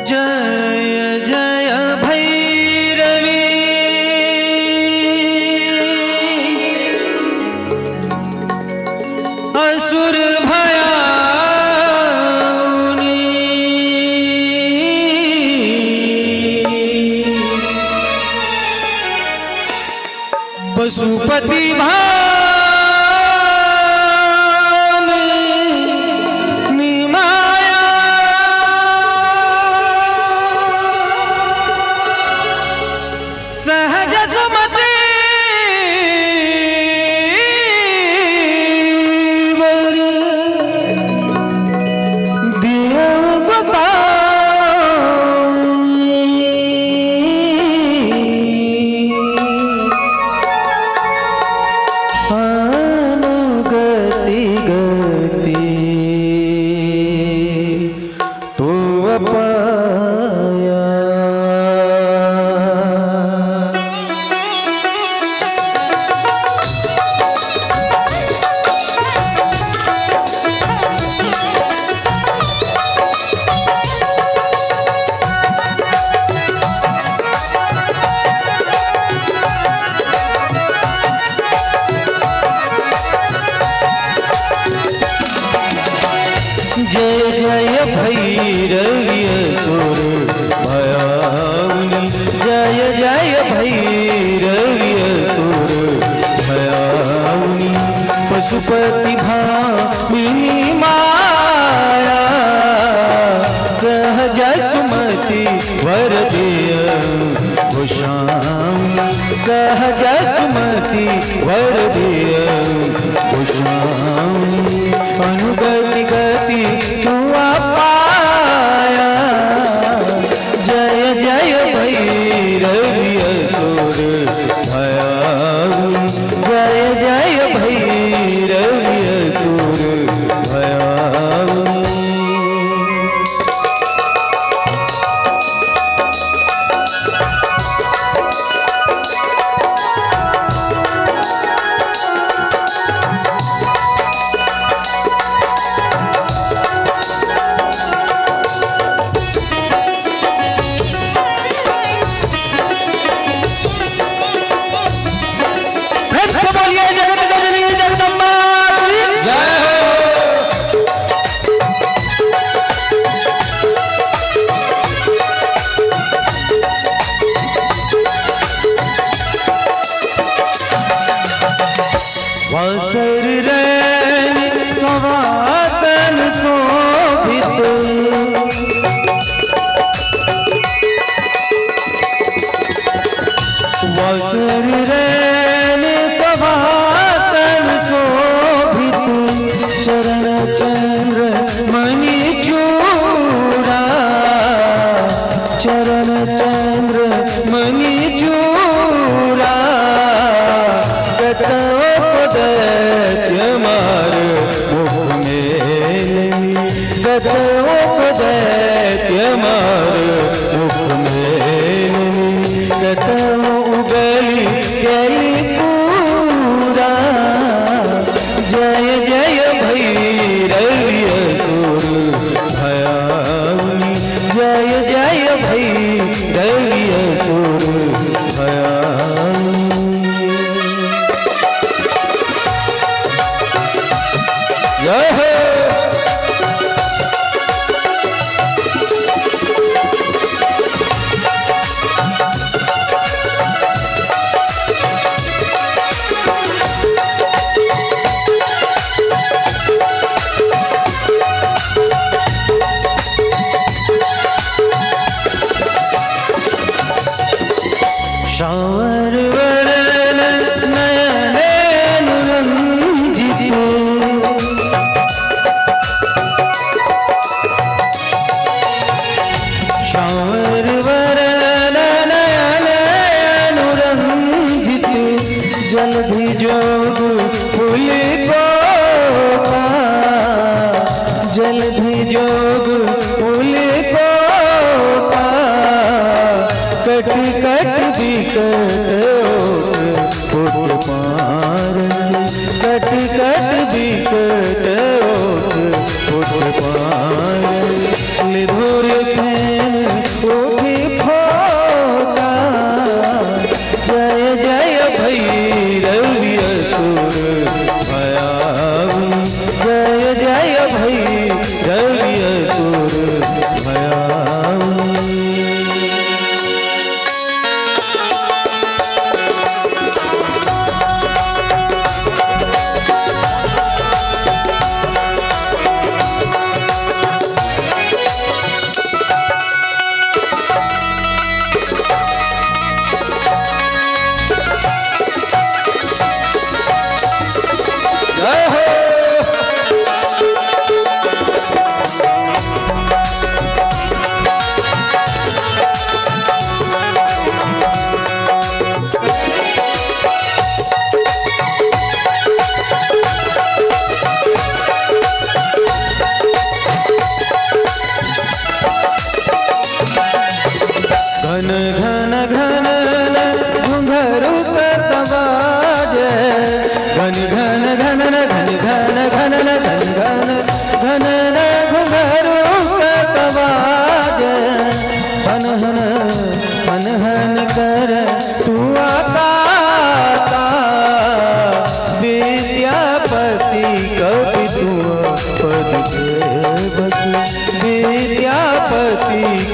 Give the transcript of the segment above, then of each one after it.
जय जय भैरवी। असुर भयाउनी। पशुपति भामिनी माया। सहज सुमति वर दिया गोसाई। अनुगति गति तो अपाया। जय जय भैरवी असुर भयाउनी। जय जय भैरवी असुर भयाउनी। पशुपति भामिनी माया। सहज सुमति वर दिय गोसाउनी। सहज सुमति वर दिय गोसाउनी। अनुगति गति तू पाया। जय जय भैरवी असुर भयाउनी। जय जय भैरवी असुर भयाउनी। प्रेम से बोलिए जगत जननी जगदम्बा की जय हो। वासर रैन सवासन शोभित। वासर रैन सवासन शोभित। चरण चंद्र मणि चूड़ा। चरण चंद्र मणि चूड़ा। दैत्य मार मुख मेलनी। गतोप दैत्य मार मुख मेलनी। गतो उगली गली पूरा। जय जय भैरवी असुर भयाउनी। जय जय भैरवी असुर भयाउनी। जय हो। शावर वरन नयन रंजित। शावर वरन नयन रंजित। जलधि जोग फूल को। जलधि जोग फूल को। कट कट बिकट ओट फुट पार। कट कट बिकट ओट फुट पार। लिधुर फैन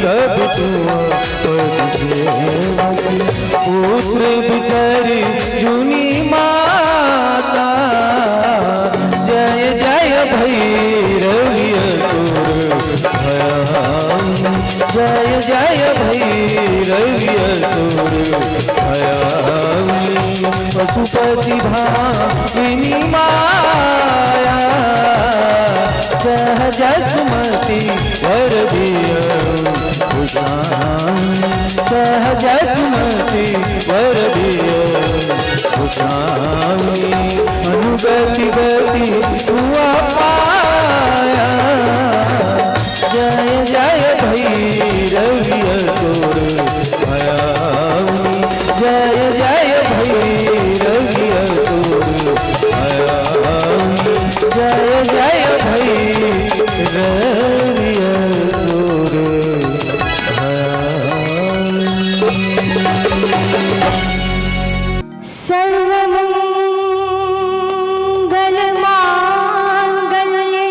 सब तुआ पद सेवक। पुत्र बिसरी जुनी माता, जय जय भैरवी असुर भयाउनी, जय जय भैरवी असुर भयाउनी। पशुपति भामिनी माया, सहज सुमति वर दियउ भूषाणी, सहज सुमति वर दियउ भूषाणी। अनुगति गति तुआ पाया, जय जय भैरवी असुर भयाउनी, जय जय भैरवी असुर भयाउनी, जय जय भैरवी असुर भयाउनी। सर्वमंगल मांगल्ये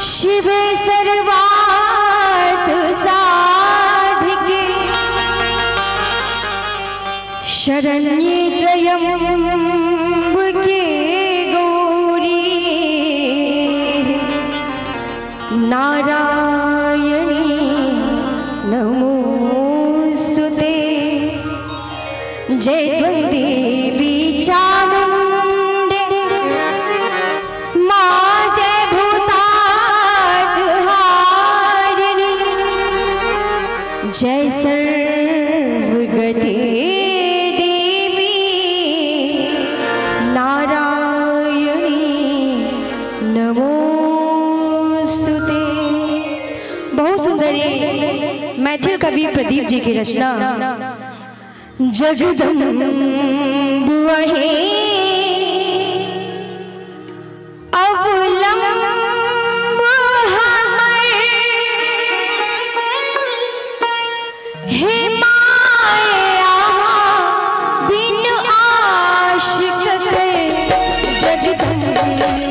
शिवे सर्वार्थ साधिके शरण्ये त्र्यंबके गौरी नारायणी नमोस्तुते। जय त्वं देवी चामुण्डे मा जय भूतार्थ हारिणी, जय सर्वगते देवी नारायणी नमोस्तुते। बहुत सुंदर ये मैथिल कवि प्रदीप जी की रचना। जगदम्बुअहे अवलंब हमर, हे माया बिन आशिक कर। जगदम्बुअहे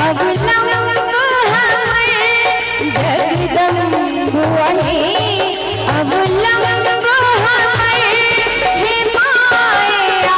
अवलंब हमर, जगदम्बुअहे अवलंब हमर, हे माया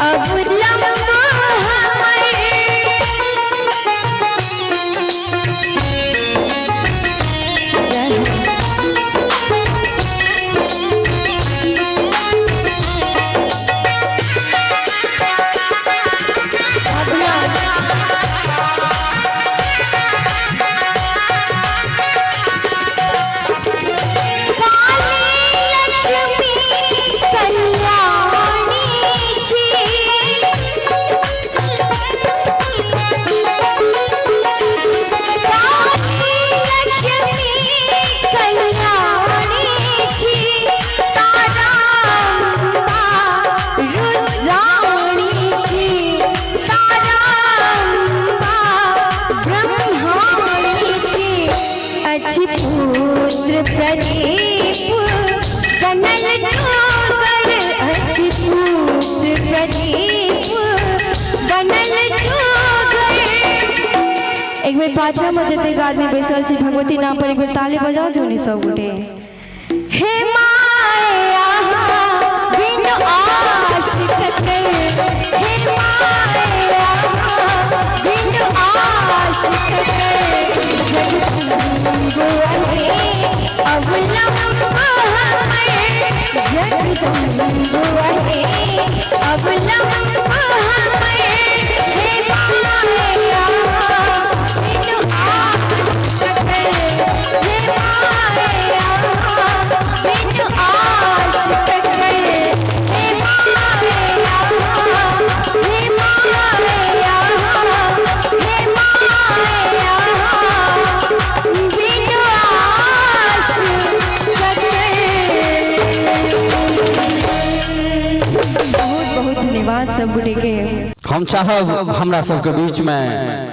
अवलंब हमर। जय हो। काली लक्ष्मी कल्याणी छी। काली लक्ष्मी कल्याणी छी। ताराम्बा रुद्राणी छी। ताराम्बा ब्रह्माणी छी। अछि पुत्र प्रदीप बनल डोगर। अछि पुत्र प्रदीप बनल डोगर। एक बेर पाछा में जतेक आदमी बैसल छी, भगवती नाम पर एक बेर ताली बजा दियौ ने सब गोटे। हे माया बिनु आश ककर, हे माया बिनु आश ककर। जगदम्बु अहे अवलंब हमर। जगदम्बु अहे अवलंब हमर। हे माया बिनु आश ककर, हे माया बिनु आश ककर। हे माया, हे माया, हे माया बिनु आश ककर। बहुत बहुत धन्यवाद सब गोटे के। हम चाहब हमरा सबके बीच में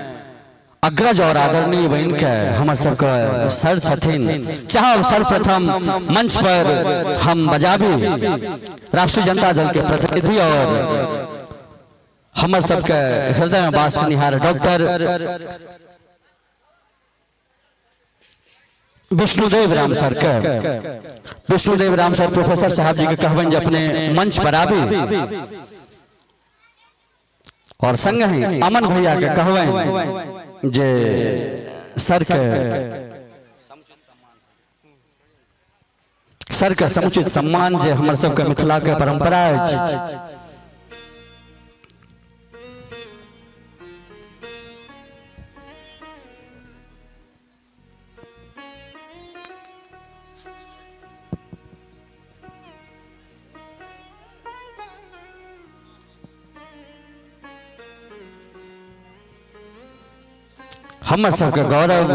अग्रज और आदरणीय बहन के हमर सबके सर छथिन, चाहब सर्वप्रथम मंच पर हम बजाबी राष्ट्रीय जनता दल के प्रतिनिधि और हमर सबके हृदय में वास कनिहार डॉक्टर विष्णुदेव राम सर के। विष्णुदेव राम सर, प्रोफेसर साहब जी के कहबनि जे अपने मंच पर आबी और संग ही अमन भैया के कहबनि जे सर के समुचित सम्मान, जे हमर सबके मिथिला के परंपरा अछि। हमर सबके गौरव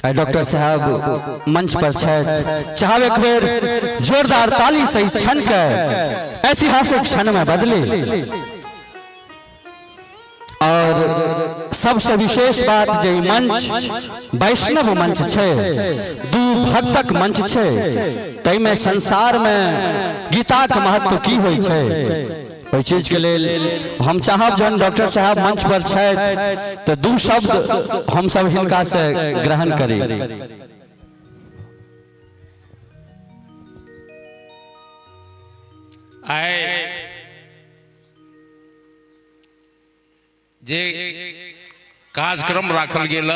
आइ डॉक्टर साहब मंच पर छथि। चाहब एक बेर जोरदार ताली से ई क्षण के ऐतिहासिक क्षण में बदली। और सबसे विशेष बात जे ई मंच वैष्णव मंच छै, दू भक्तक मंच छै, ताहिमे संसार में गीताक महत्व की होइ छै, ओहि चीज के लेल हम चाहब जहन डॉक्टर साहब मंच पर छथि तऽ दू शब्द हम सब हिनका से ग्रहण करी। आइ जे कार्यक्रम राखल गेल,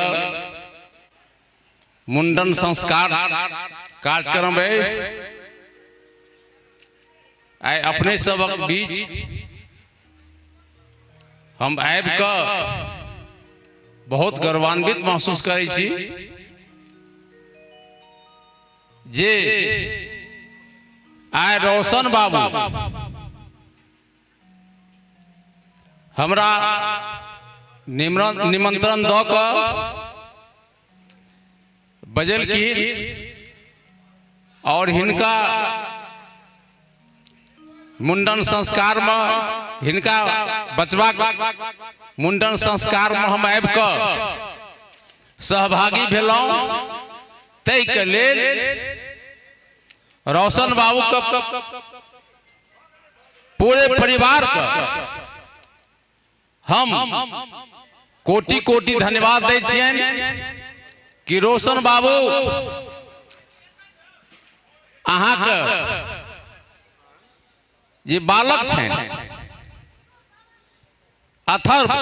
मुंडन संस्कार कार्यक्रम है, आइ अपने सबक बीच हम आबि कऽ बहुत गौरवान्वित महसूस करै छी जे आइ रोशन बाबू हमरा निमंत्रण दऽ कऽ बजलखिन और हिनका मुंडन संस्कार में, हिनका बचवा मुंडन संस्कार में हम आबि कऽ सहभागी भेलहुँ, ताहिके लेल रोशन बाबू के पूरे परिवार के हम कोटि कोटि धन्यवाद दै छियनि कि रोशन बाबू, अहाँके जे बालक छनि अथर्व,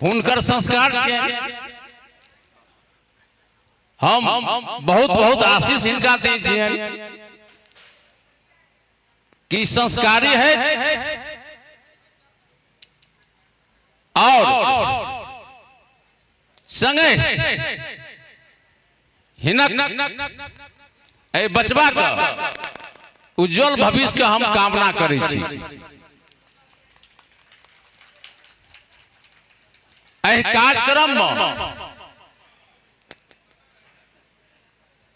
हुनकर संस्कार छियनि। हम बहुत बहुत आशीष हिनका दै छियनि कि संस्कारी है और संगे हिनक एहि बचबा के उज्जवल भविष्य के हम कामना करै छी। एहि कार्यक्रम में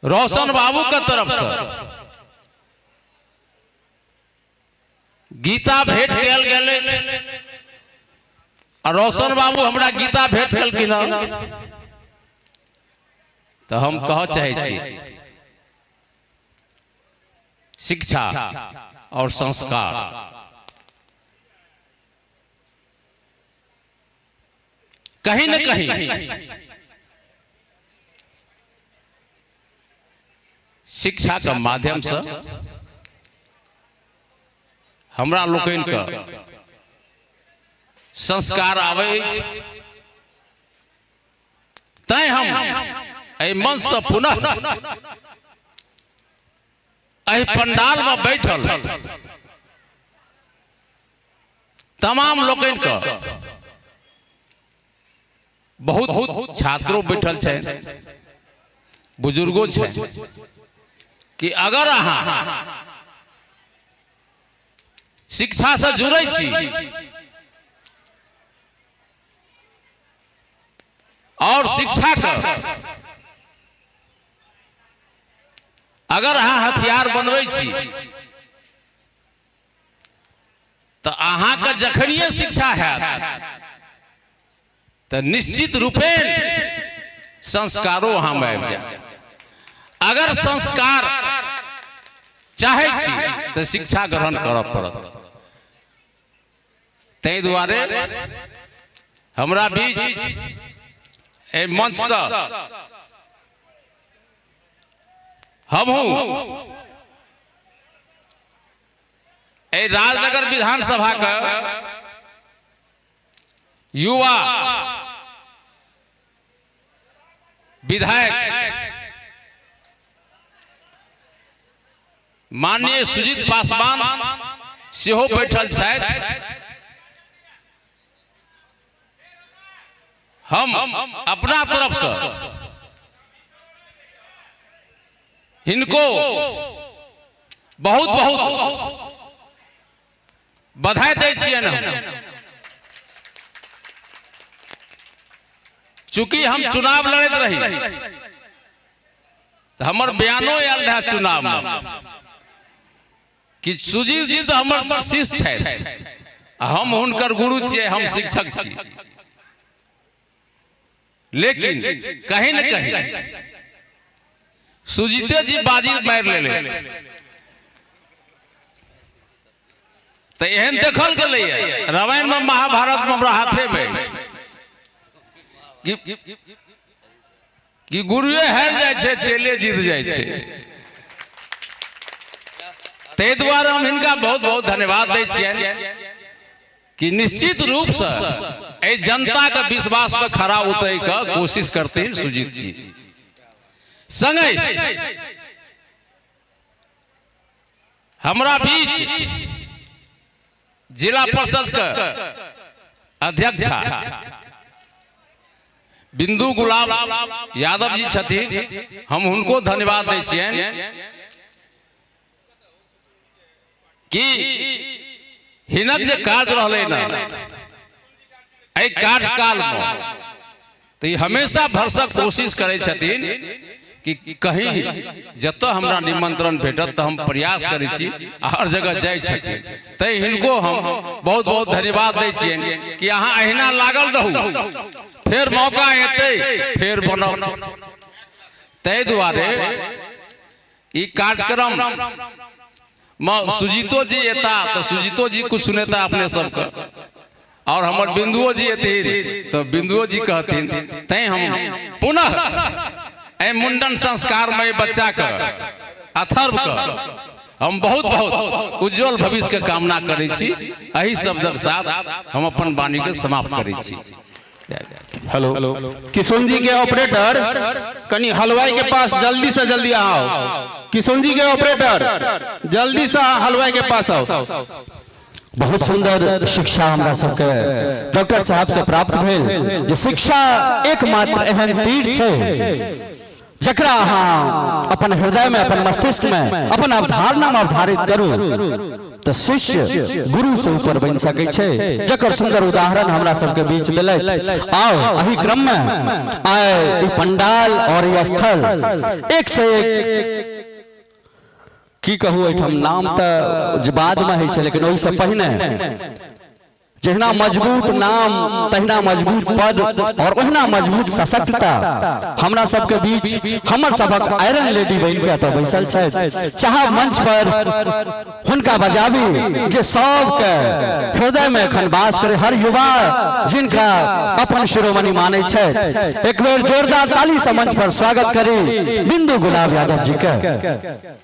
रोशन बाबू के तरफ से गीता भेंट कयल गेल अछि आ रोशन बाबू हमरा गीता भेंट केलखिन हँ, तऽ हम कहऽ चाहै छी शिक्षा और संस्कार कहीं न कहीं शिक्षा के माध्यम से हमरा लोकनि के संस्कार आबै अछि। तैं हम एहि मंच से पुनः एहि पंडाल में बैठल तमाम लोकनि के, बहुत छात्रो बैठल छै, बुजुर्गो छै, कि अगर अहाँ शिक्षा से जुड़ै छी और शिक्षा के अगर अहाँ हथियार बनबै छी तऽ अहाँके जखनिये शिक्षा हैत तऽ निश्चित रूपेण संस्कारो अहाँमे आबि जायत। अगर संस्कार चाहै छी तऽ शिक्षा ग्रहण करऽ पड़त। ताहि दुआरे हमरा बीच एहि मंचसँ हमहूँ एहि राजनगर विधानसभा के युवा विधायक माननीय सुजीत पासवान सेहो बैठल छथि। हम अपना तरफ से हिनको बहुत बहुत बधाई दै छियनि। चूंकि हम चुनाव लड़ैत रही तऽ हमर बयानो आयल रहे चुनाव में कि सुजीत जी तऽ हमर शिष्य छथि, हम हुनकर गुरु छियै, हम शिक्षक छी, लेकिन कहीं न कहीं सुजीते जी बाजी मारि लेले। तऽ एहन देखल गेलैए रामायण में, महाभारत में हमरा हाथे में कि गुरुए हारि जाइ छै, चेले जीत जाइ छै। ताहि दुआरे हम हिनका बहुत बहुत धन्यवाद दै छियनि कि निश्चित रूप से एहि जनता के विश्वास पर खरा उतरे के कोशिश करथिन सुजीत जी। संगे हमरा बीच जिला परिषद के अध्यक्षा बिंदु गुलाब यादव जी छथिन, हम हुनको धन्यवाद दै छियनि कि हिनक जे कार्य रहलै ने एहि कार्यकाल में, तऽ ई हमेशा भरसक कोशिश करै छथिन कि कहीं जतऽ हमरा निमंत्रण भेटत तऽ हम प्रयास करै छी आ हर जगह जाइ छथिन। तैं हिनको हम बहुत बहुत धन्यवाद दै छियनि कि अहाँ अहिना लागल रहू, फेर मौका एतै फेर बनब। ताहि दुआरे ई कार्यक्रम में सुजीतो जी एता तऽ सुजीतो जी कुछ सुनेता अपने सबके, और हमर बिंदुओ जी एथिन तऽ बिंदुओ जी कहथिन। तैं हम पुनः एहि मुंडन संस्कार में बच्चा के अथर्व के हम बहुत बहुत उज्जवल भविष्य के कामना करै छी। एहि शब्दक साथ हम अपन वाणी के समाप्त करै छी। हेलो किशुन जी के ऑपरेटर कनी हलवाई के पास जल्दी से जल्दी आओ। किशुन जी के ऑपरेटर जल्दी से हलवाई के पास आओ। बहुत सुंदर शिक्षा हमरा सबके डॉक्टर साहब से प्राप्त भेल जे शिक्षा एकमात्र एहन तीर छै जकरा अहाँ अपन हृदय में, अपन मस्तिष्क में, अपन अवधारणा में अवधारित करू तो शिष्य गुरु से ऊपर बनि सकै छै, जकर सुंदर उदाहरण हमरा सबके बीच देलथि। आओ एहि क्रम में आइ ई पंडाल और ई स्थल एक से एक की कहू, एहिठाम नाम तऽ जे बाद में होइ छै, लेकिन ओहिसँ पहिने जहिना मजबूत नाम तहिना मजबूत पद और ओहिना मजबूत सशक्तता हमरा सबके बीच हमर सबक आयरन लेडी बनि के एतऽ बैसल छथि। चाहब मंच पर हुनका बजाबी जे सबके हृदय में एखन वास करे, हर युवा जिनका अपन शिरोमणि मानै छथि। एक बेर जोरदार ताली से मंच पर स्वागत करी बिंदु गुलाब यादव जी के।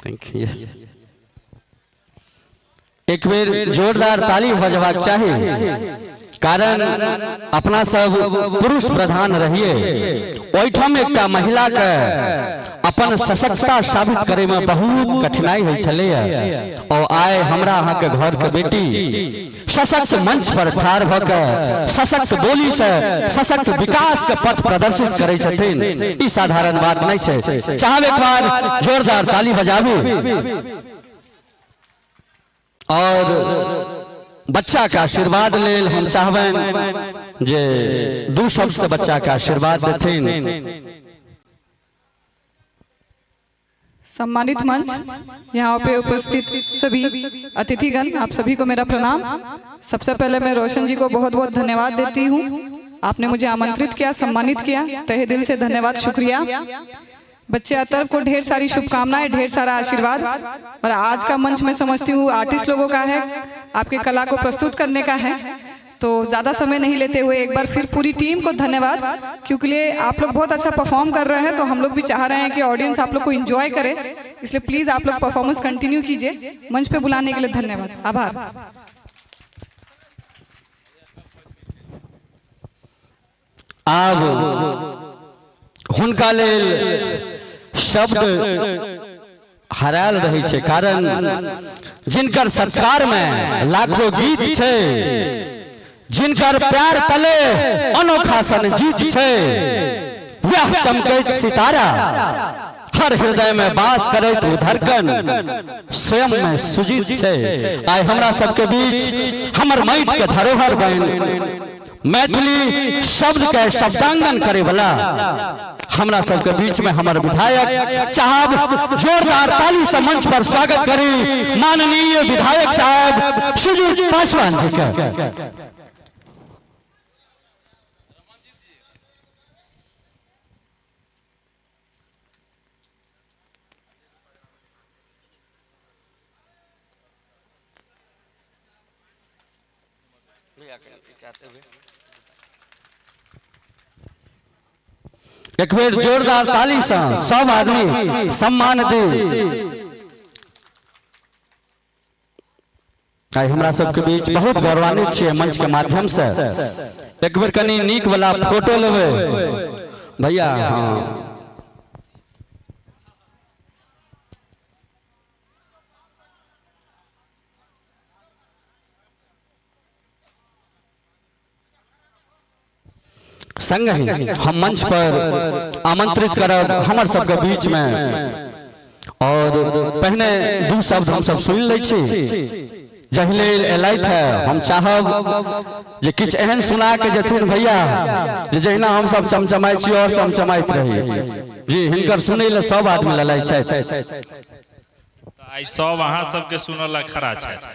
Thank you. एक बेर जोरदार ताली भऽ जेबाक चाही, कारण अपना सब पुरुष प्रधान रहिए, ओहिठाम एकटा महिला के अपन सशक्तता साबित करे में बहुत कठिनाई होइ छलैया और आइ हमरा अहाँ के घर के बेटी सशक्त मंच पर ठाढ़ भऽ के सशक्त बोली से सशक्त विकास के पथ प्रदर्शित करै छथिन, ई साधारण बात नहीं छै। चाहब एक बार जोरदार ताली बजाबी और बच्चा के आशीर्वाद लेल हम चाहबनि जे दू शब्द से बच्चा के आशीर्वाद देथिन। सम्मानित मंच, यहाँ पे उपस्थित सभी अतिथिगण, आप सभी को मेरा प्रणाम। सबसे पहले मैं रोशन जी को बहुत बहुत धन्यवाद देती हूँ, आपने मुझे आमंत्रित किया, सम्मानित किया, तहे दिल से धन्यवाद, शुक्रिया। बच्चे अतर्व को ढेर सारी शुभकामनाएं, ढेर सारा आशीर्वाद। और आज का मंच मैं समझती हूँ आर्टिस्ट लोगों का है, आपके कला को प्रस्तुत करने का है, तो ज़्यादा समय नहीं लेते हुए एक बार फिर पूरी टीम को धन्यवाद, क्योंकि लिए आप लोग बहुत अच्छा परफॉर्म कर रहे हैं, तो हम लोग भी चाह रहे हैं कि ऑडियंस आप लोग को एंजॉय करे, इसलिए प्लीज़ आप लोग परफॉर्मेंस कंटिन्यू कीजिए। मंच पे बुलाने के लिए धन्यवाद, आभार। आब हुनका लेल शब्द हरायल रहै छै, कारण जिनकर सत्कार में लाखों गीत छै, जिनकर प्यार तले अनोखा सन जीत छै, वह चमकैत सितारा हर हृदय में वास करैत ओ धड़कन स्वयं में सुजीत छै। आइ हमरा सबके बीच हमर माटि के धरोहर बनि मैथिली शब्द के शब्दांकन करे वाला हमरा सबके बीच में हमर विधायक चाहब जोरदार ताली से मंच पर स्वागत करी माननीय विधायक साहब सुजीत पासवान जी के। एक बेर जोरदार ताली से सब आदमी सम्मान दे। आइ हमरा सबके बीच बहुत गौरवान्वित छियै मंच के माध्यम से। एक बेर कनी नीक वाला फोटो लेबै भैया। हाँ, संग ही हम मंच पर आमंत्रित करब हमर सबके बीच में, और पहने दू शब्द हम सब सुन लै छी जाहि लेल एलथि है। हम चाहब जे किछु एहन सुना के जेथिन भैया जे जहिना हम सब चमचमाइ छी और चमचमाइत रही जी। हिनकर सुनै ले सब आदमी ललाइ छथि। आइ सब अहाँ सबके सुनऽ ला खड़ा छथि।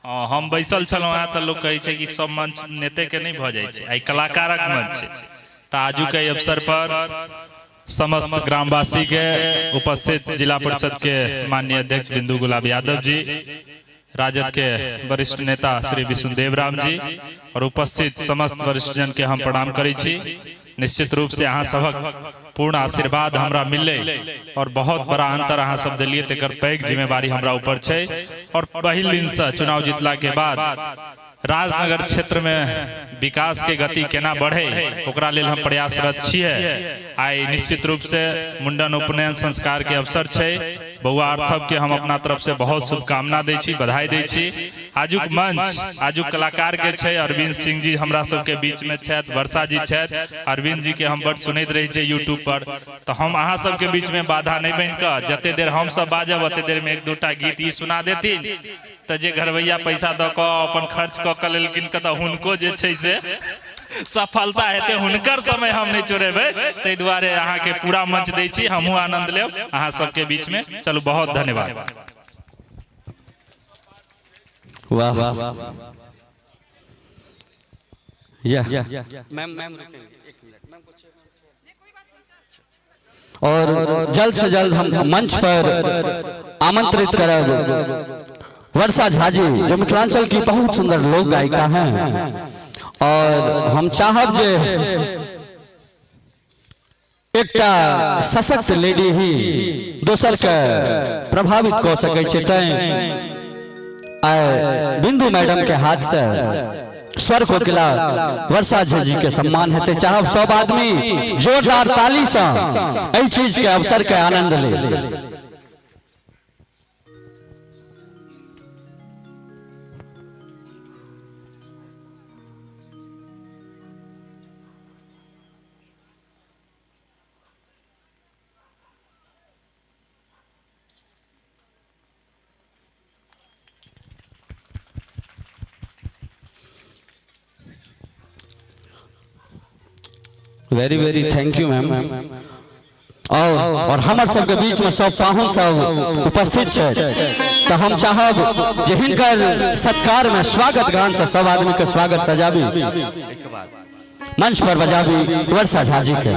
हम बैसल छलहुँ हेँ तऽ लोक कहै छै कि सब मंच नेतेके नहि भऽ जाइ छै, आइ कलाकारक मंच छै। तऽ आजुक एहि अवसर पर समस्त ग्रामवासी के उपस्थित जिला परिषद के माननीय अध्यक्ष बिंदु गुलाब यादव जी, राजद के वरिष्ठ नेता श्री विष्णुदेव राम जी और उपस्थित समस्त वरिष्ठ जन के हम प्रणाम करै छी। निश्चित रूप से अहाँ सभक पूर्ण आशीर्वाद हमरा मिललै और बहुत बड़ा अंतर अहाँ सब दिलियै, तकर पैघ जिम्मेवारी हमरा ऊपर छै। और पहिल दिन से चुनाव जीतला के बाद राजनगर क्षेत्र में विकास के गति केना बढ़े ओकरा लेल हम प्रयासरत छियै। आइ निश्चित रूप से मुंडन उपनयन संस्कार के अवसर छै। बौआ अर्थव के हम अपना तरफ से बहुत शुभकामना दै छी, बधाई दै छी। आजुक मंच आजुक कलाकार के छै, अरविंद सिंह जी हमरा सबके बीच में छथि, वर्षा जी छथि। अरविंद जी के हम बड सुनैत रहै छियै यूट्यूब पर, तऽ हम अहाँ सबके बीच में बाधा नहि बनि कऽ जते देर हम सब बाजब ओते देर में एक दूटा गीत ई सुना देथिन, तऽ जे घरवैया पैसा दऽ कऽ अपन खर्च कऽ कऽ लेलखिन तऽ हुनको जे छै से सफलता हेतै, हुनकर समय हम नहि चोरेबै। ताहि दुआरे अहाँके पूरा मंच दै छी, हमहूँ आनंद लेब अहाँ सबके बीच में। चलू, बहुत धन्यवाद। वाह, यह मैम मैम रुकेंगे एक मिनट मैम कुछ। और जल्द से जल्द हम मंच पर आमंत्रित करब वर्षा झा जी, जो मिथिलांचल की बहुत सुंदर लोक गायिका हैं। और हम चाहब जे एकटा सशक्त लेडी ही दोसर के प्रभावित कऽ सकै छै, तैं आइ बिंदु मैडम के हाथ से स्वर कोकिला वर्षा झा जी के सम्मान हेतै। चाहब सब आदमी जोरदार ताली से एहि चीज के अवसर के आनंद ले। Very very thank you ma'am. और हमर सबके बीच में सब पाहुन सब उपस्थित छै, तऽ हम चाहब जे हिनकर सत्कार में स्वागत गान से सब आदमी के स्वागत सजाबी, मंच पर बजाबी वर्षा झा जी के।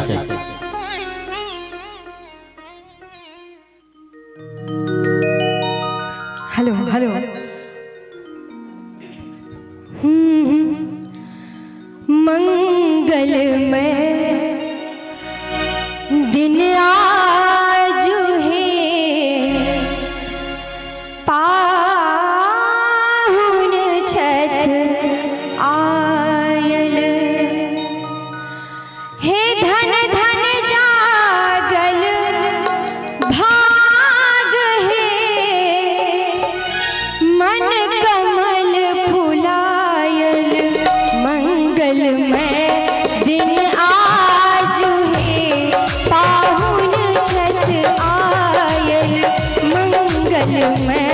Hello hello. मंगल में दिन आज है, पाहुन छठ आयल हे, धन धन जागल भाग हे, मन कमल फुलायल। मंगल में दिन आज है, पाहुन छठ आयल। मंगल में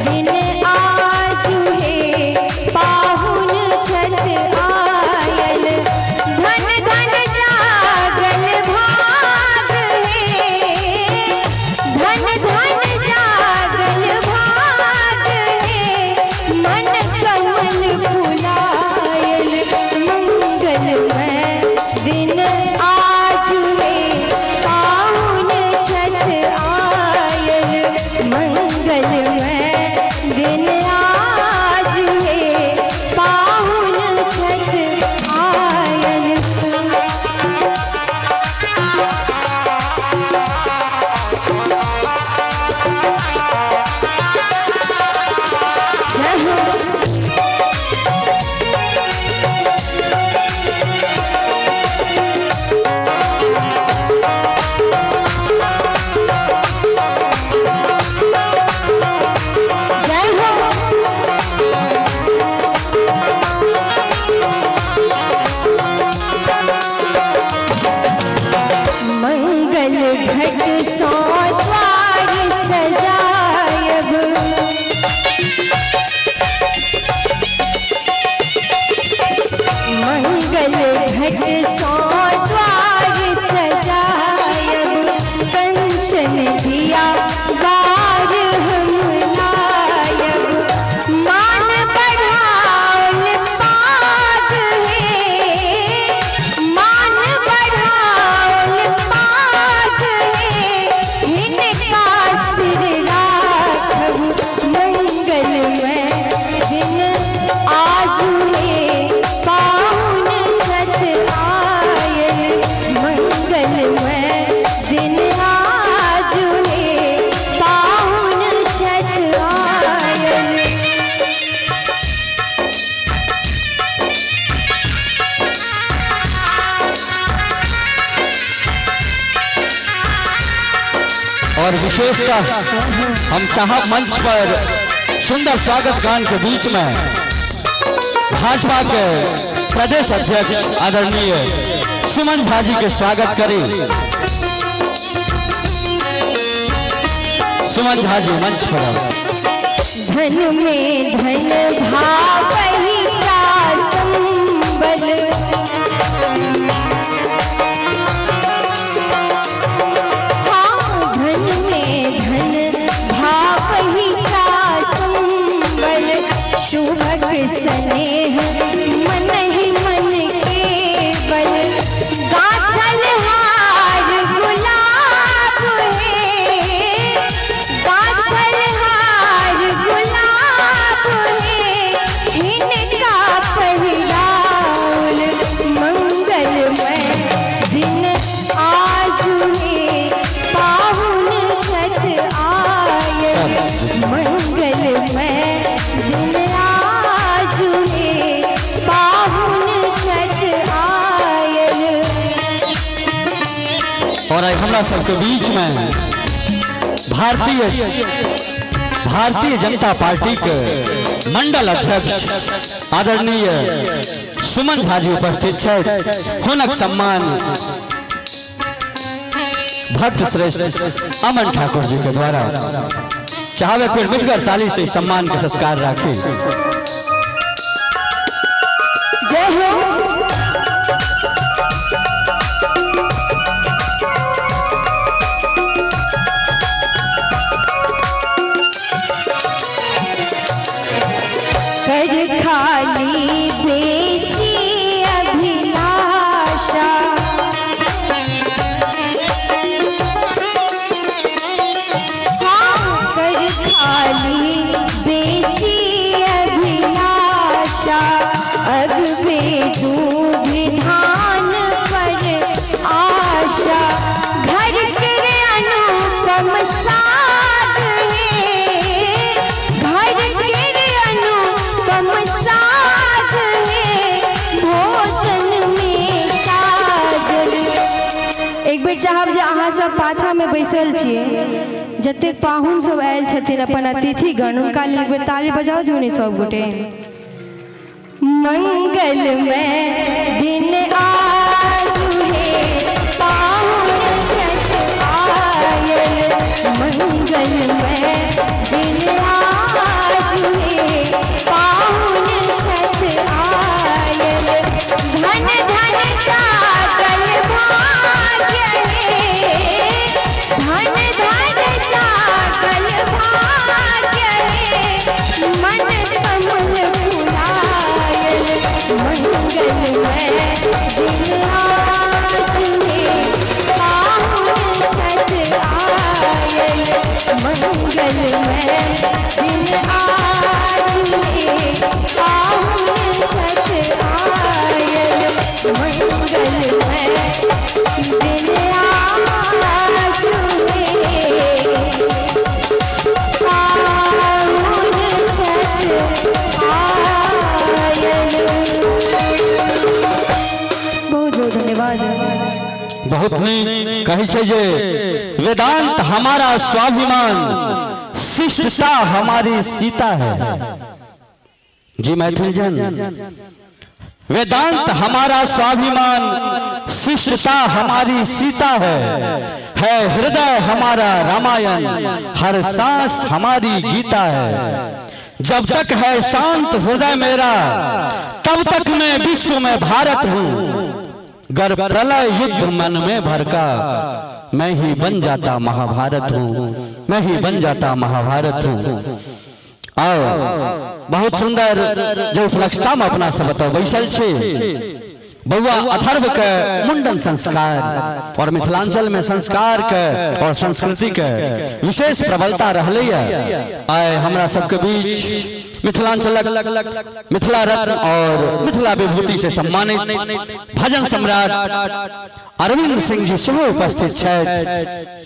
दिन आज है, पाहुन छठ आयल। धन धन जागल भाग हे, धन धन जागल भाग हे, मन कमल फुलायल। मंगल में दिन आज है, पाहुन छठ आयल। मंगल में दिन आज है, पाहुन छठ आयल। जय हो। जय हो। मंगल घट सौ द्वार सजायब, मंगल घट सौ द्वार सजायब, कंचन दिया बार हम लायब। मान और विशेषतः हम चाहब मंच पर सुंदर स्वागत गान के बीच में भाजपा के प्रदेश अध्यक्ष आदरणीय सुमन झा जी के स्वागत करें। सुमन झा जी मंच पर आओ। धन में धन भावहि का संबल, हाँ धन में धन भावहि का संबल, शुभक स्नेह मन ही मन केवल, गाथल हार गुलाब है, गाथल हार गुलाब है, हिनका पहिराउल मंगलमय दिन आज है, पाहुन छठ आयल, मंगलमय दिन आज है, पाहुन छठ आयल। और आई हमरा सबके बीच में भारतीय भारतीय जनता पार्टी के मंडल अध्यक्ष आदरणीय सुमन झा जी उपस्थित छथि। हुनक सम्मान भक्त श्रेष्ठ अमन ठाकुर जी के द्वारा चाहबे फिर मिटगर ताली से सम्मान के सत्कार राखी। जय हो। कर खाली बेसी अभिलाषा, हाँ कर खाली बेसी अभिलाषा, अगबे विधान पर आशा, घर के अनुपम साग है, घर के अनुपम साग है, भोजन में साजल। एक बेर चाहब जे अहाँ सब पाछा में बैसल छियै, जतेक पाहुन सब आयल छथिन अपन अतिथिगण, हुनका लेल एक बेर ताली बजाउ दियौ ने सब गोटे। मंगलमय दिन आज है, पाहुन छठ आयल, मंगलमय दिन आज है, पाहुन छठ आयल, धन धन जागल भाग्य है, धन धन जागल भाग्य है, मन कमल फुलायल, मंगलमय दिन आज है, पाहुन छठ आयल, मंगलमय दिन आज है, पाहुन छठ आयल, मंगलमय दिन आज है, पाहुन छठ आयल। बहुत बहुत धन्यवाद। बहुत नीक कहै छै जे वेदांत हमारा स्वाभिमान, शिष्टता हमारी सीता है। जी मैथिल जन, वेदांत हमारा स्वाभिमान, शिष्टता हमारी सीता है हृदय हमारा रामायण, हर सांस हमारी गीता है। जब तक है शांत हृदय मेरा, तब तक मैं विश्व में भारत हूँ। गर प्रलय युद्ध मन में भरका, मैं ही बन जाता महाभारत हूँ, मैं ही बन जाता महाभारत हूँ। आओ बहुत सुंदर जो उपलक्षता में अपना सब बताओ बैसल छे बउआ अथर्व के मुंडन संस्कार और मिथिलांचल में संस्कार के और संस्कृति के विशेष प्रबलता रहले है। आए हमरा सबके बीच मिथिलांचल मिथिला रत्न और मिथिला विभूति से सम्मानित भजन सम्राट अरविंद सिंह जी सेहो उपस्थित छथि।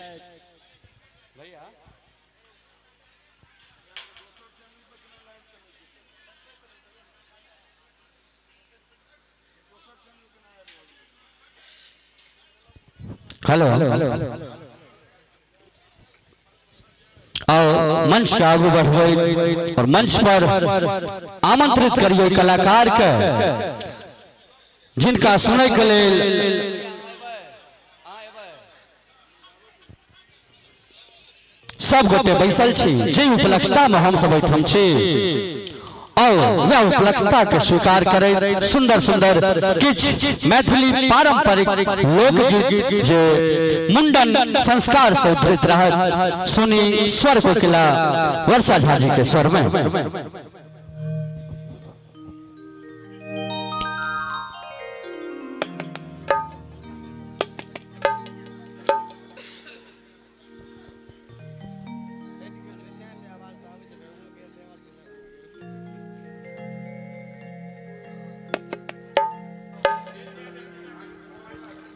हेलो और मंच के आगू बढ़बै और मंच पर आमंत्रित करिए कलाकार के जिनका सुनय के लेल सब गोटे बैसल छी, जे उपलक्षता में हम सब एहिठाम छी और वह उपलक्षता के स्वीकार करैत सुंदर सुंदर किछु मैथिली पारंपरिक लोकगीत जे मुंडन संस्कार से उद्धृत रहत सुनी स्वर कोकिला वर्षा झा जी के स्वर में।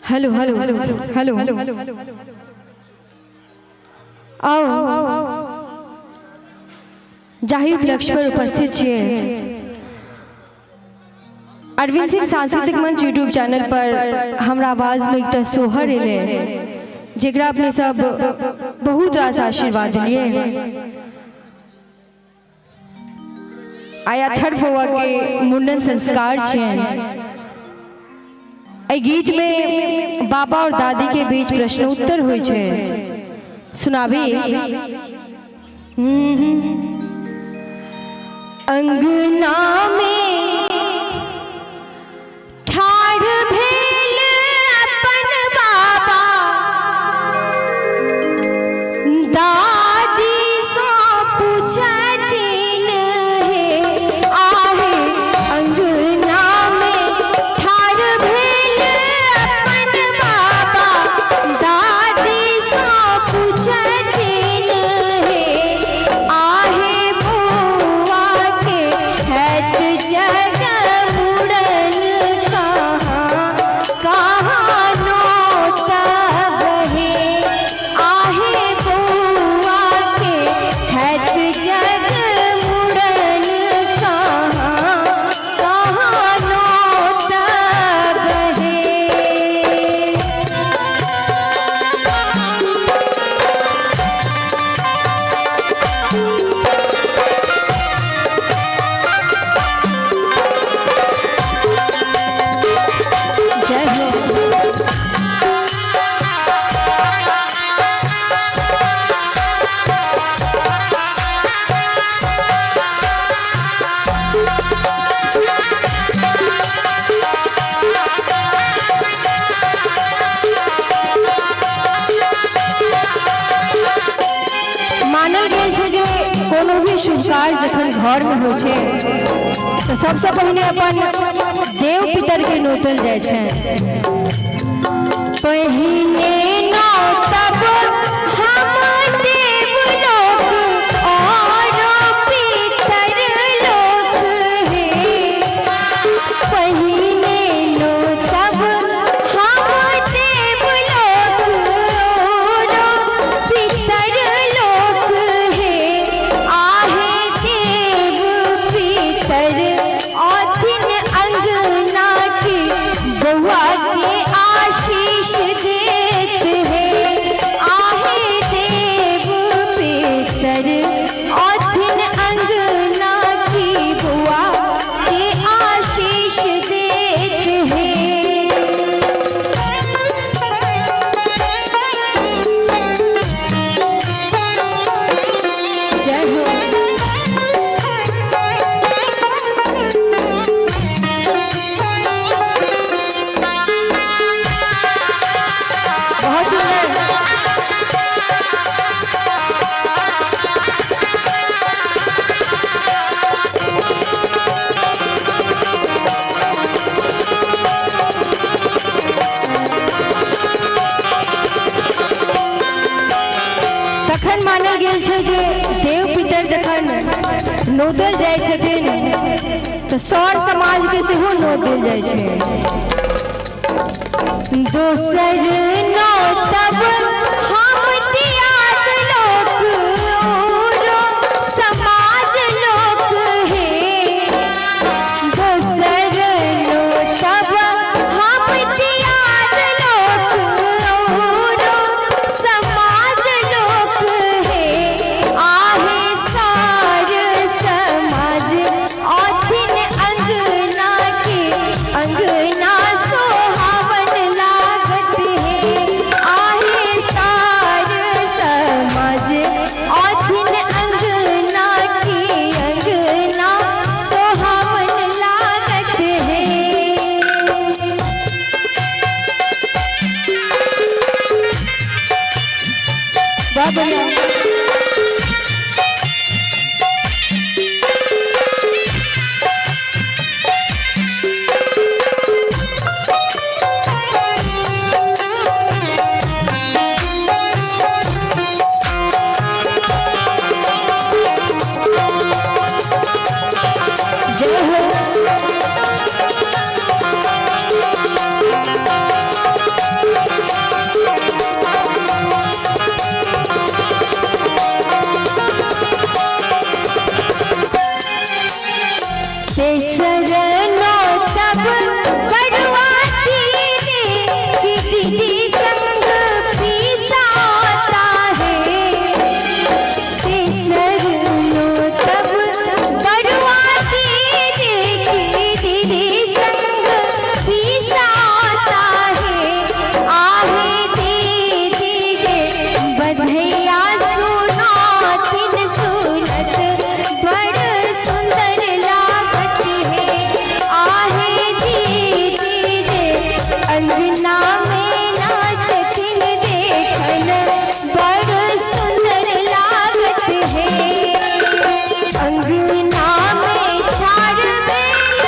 हेलो हेलो हेलो आओ जाहि उपलक्ष्य पर उपस्थित छियै अरविंद सिंह सांस्कृतिक मंच यूट्यूब चैनल पर हमरा आवाजमे एकटा सोहर एलै जेकरा अपने सब बहुत रास आशीर्वाद दिलियै। आइ अथर्व बौआ के मुंडन संस्कार छै। एहि गीत में बाबा और दादी के बीच प्रश्न उत्तर होइ छै, सुनाबी। अंगना में ठाढ़ भेल अपन बाबा दादी सँ पूछथिन हे आहे अंगना में ठाढ़ भेल अपन बाबा दादी सँ पूछथिन हे आहे बौआ के हैत जग मुड़न कहाँ कहाँ नोता बहे आहे बौआ के हैत जग मुड़न कहाँ कहाँ नोता बहे। जय हो। मानल गेल छै जे कोनो भी शुभ कार्य जखन घरमे होइ छै तऽ सबसँ पहिने अपन देव पितर के नोतल जाइ छै। पहिने नोतब हम देव लोक और पितर लोक हे, पहिने नोतब हम देव लोक और पितर लोक हे आहे देव पितर औथिन अंगना के बौआ के आशीष देत हे आहे देव पितर औथिन अंगना की बौआ के आशीष देत हे। जय हो। बहुत सुंदर। तखन मानल गेल छै जे देव पितर जखन नोतल जाइ छथिन तऽ सौर समाज के सेहो नोत देल जाइ छै। दोसर नोतब हम दियाद लोक औरो समाज लोक हे, दोसर नोतब हम दियाद लोक औरो समाज लोक हे बहुत बढ़िया। जय हो। तेसरनो तब बड़वाती ने कि दीदी संग पीसाता है। तेसरनो तब बड़वाती ने कि दीदी संग पीसाता है। आहे दीदी जे बधैया सुनो तिन सुनत बड़ सुंदर लागत है। आहे दीदी जे अंगना में नाचतिन देखन बड़ सुंदर लागत है। अंगना में ठाड़ बेल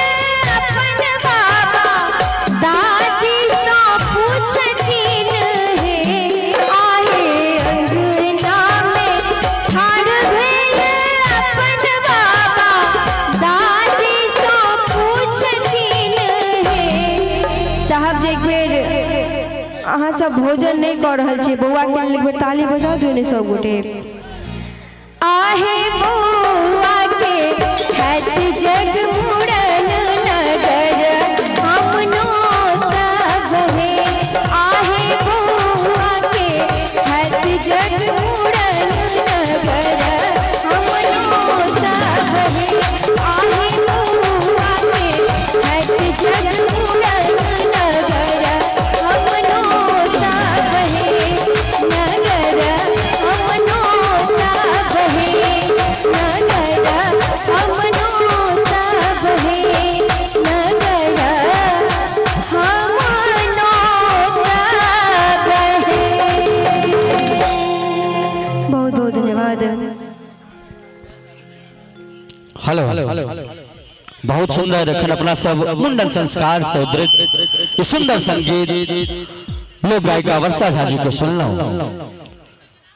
अपन बाबा दादी सो पूछथिन है। आहे अंगना में ठाड़ भेल अपन बाबा दादी सो पूछथिन है। चाहब जे एक बेर अहाँ सब भोजन नहीं कऽ रहल छी, बौआ के लेल एक बेर ताली बजा दियौ ने सब गोटे। आहे बौआ के हैत जग मुड़न नगर हमनो तब है। आहे बौआ के हैत जग मुड़न नगर हमनो तब है। आहे बौआ के हैत जग मुड़न नगर हमनो तब है। नगर हमनो तब है। नगर हमनो तब है। नगर हमनो तब है। बहुत बहुत धन्यवाद। हेलो बहुत सुंदर एखन अपना सब मुंडन संस्कार से उद्धृत ई सुंदर संगीत लोक गायिका वर्षा झा जी के सुनलहुँ।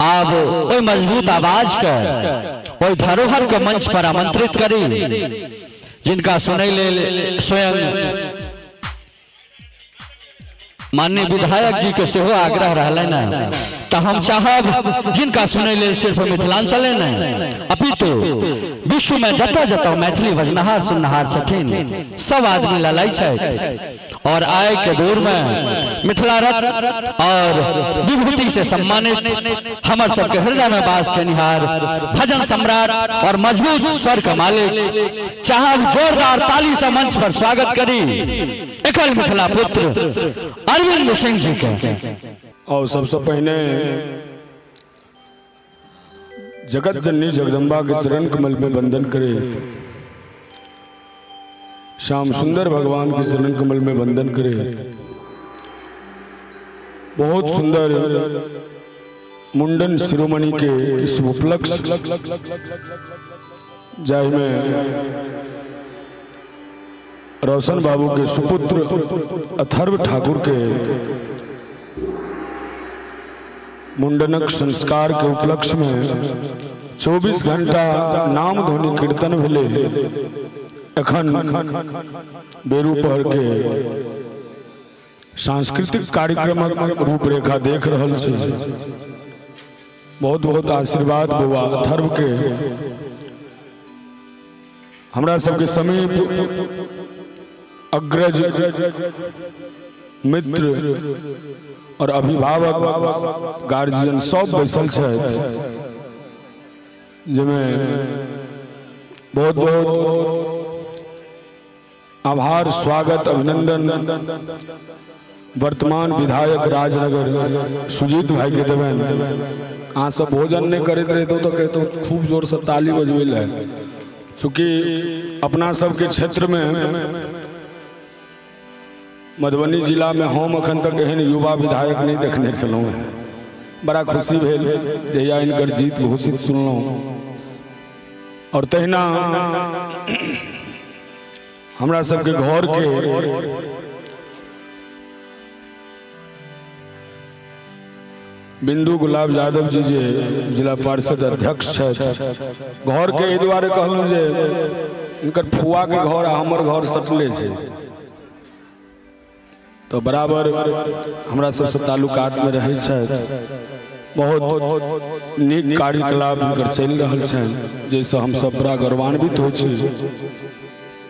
आब ओहि मजबूत आवाज के ओहि धरोहर के मंच पर आमंत्रित करी जिनका सुनै लेल स्वयं माननीय विधायक जी के सेहो आग्रह रहलनि हैं। तऽ हम चाहब जिनका सुनै लेल सिर्फ मिथिलांचले नहि अपितु विश्व में जतऽ जतऽ मैथिली बजनहार सुननहार छथिन सब आदमी ललाइ छथि और आय के दौर में मिथिला रत्न और विभूति से सम्मानित हमर सबके हृदय में वास केनिहार भजन सम्राट और मजबूत स्वर के मालिक चाहब जोरदार ताली से मंच पर स्वागत करी एकल मिथिला पुत्र अरविंद सिंह जी के। और सबसे पहले जगत जननी जगदम्बा के चरण कमल में वंदन करे, श्याम सुंदर भगवान के चरण कमल में वंदन करे। बहुत सुंदर मुंडन शिरोमणि के इस उपलक्ष्य जाहि में रोशन बाबू के सुपुत्र अथर्व ठाकुर के मुंडनक संस्कार के उपलक्ष्य में 24 घंटा नाम ध्वनि कीर्तन भेले। एखन बेरू पहर के सांस्कृतिक कार्यक्रमक रूपरेखा देख रहल छी। बहुत बहुत आशीर्वाद बउआ अथर्व के। हमरा सबके समीप अग्रज मित्र और अभिभावक गार्जियन सब बैसल छथि, जाहिमे बहुत बहुत आभार, स्वागत, अभिनंदन वर्तमान विधायक राजनगर सुजीत भाई के देवेन। अहाँ सब भोजन नहीं करते रहते तो कहते खूब जोर से ताली बजबे लए। चूँकि अपना सबके क्षेत्र में मधुबनी जिला में हम अखन तक एहन युवा विधायक नहीं देखने छलहुँ हैं। बड़ा खुशी भेल जहिया इनकर जीत घोषित सुनलहुँ। और तहिना हमरा सबके घर के बिंदु गुलाब यादव जी जे जिला पार्षद अध्यक्ष छथि, घर के एहि दुआरे कहलहुँ जे इनकर फुआ के घर आ हमर घर सटले छै, तो बराबर हमरा सबसे ताल्लुकात में रहै छथि। बहुत नीक कार्यकलाप हिनकर चलि रहल छनि जाहिसँ हमसब बड़ा गौरवान्वित होइ छी।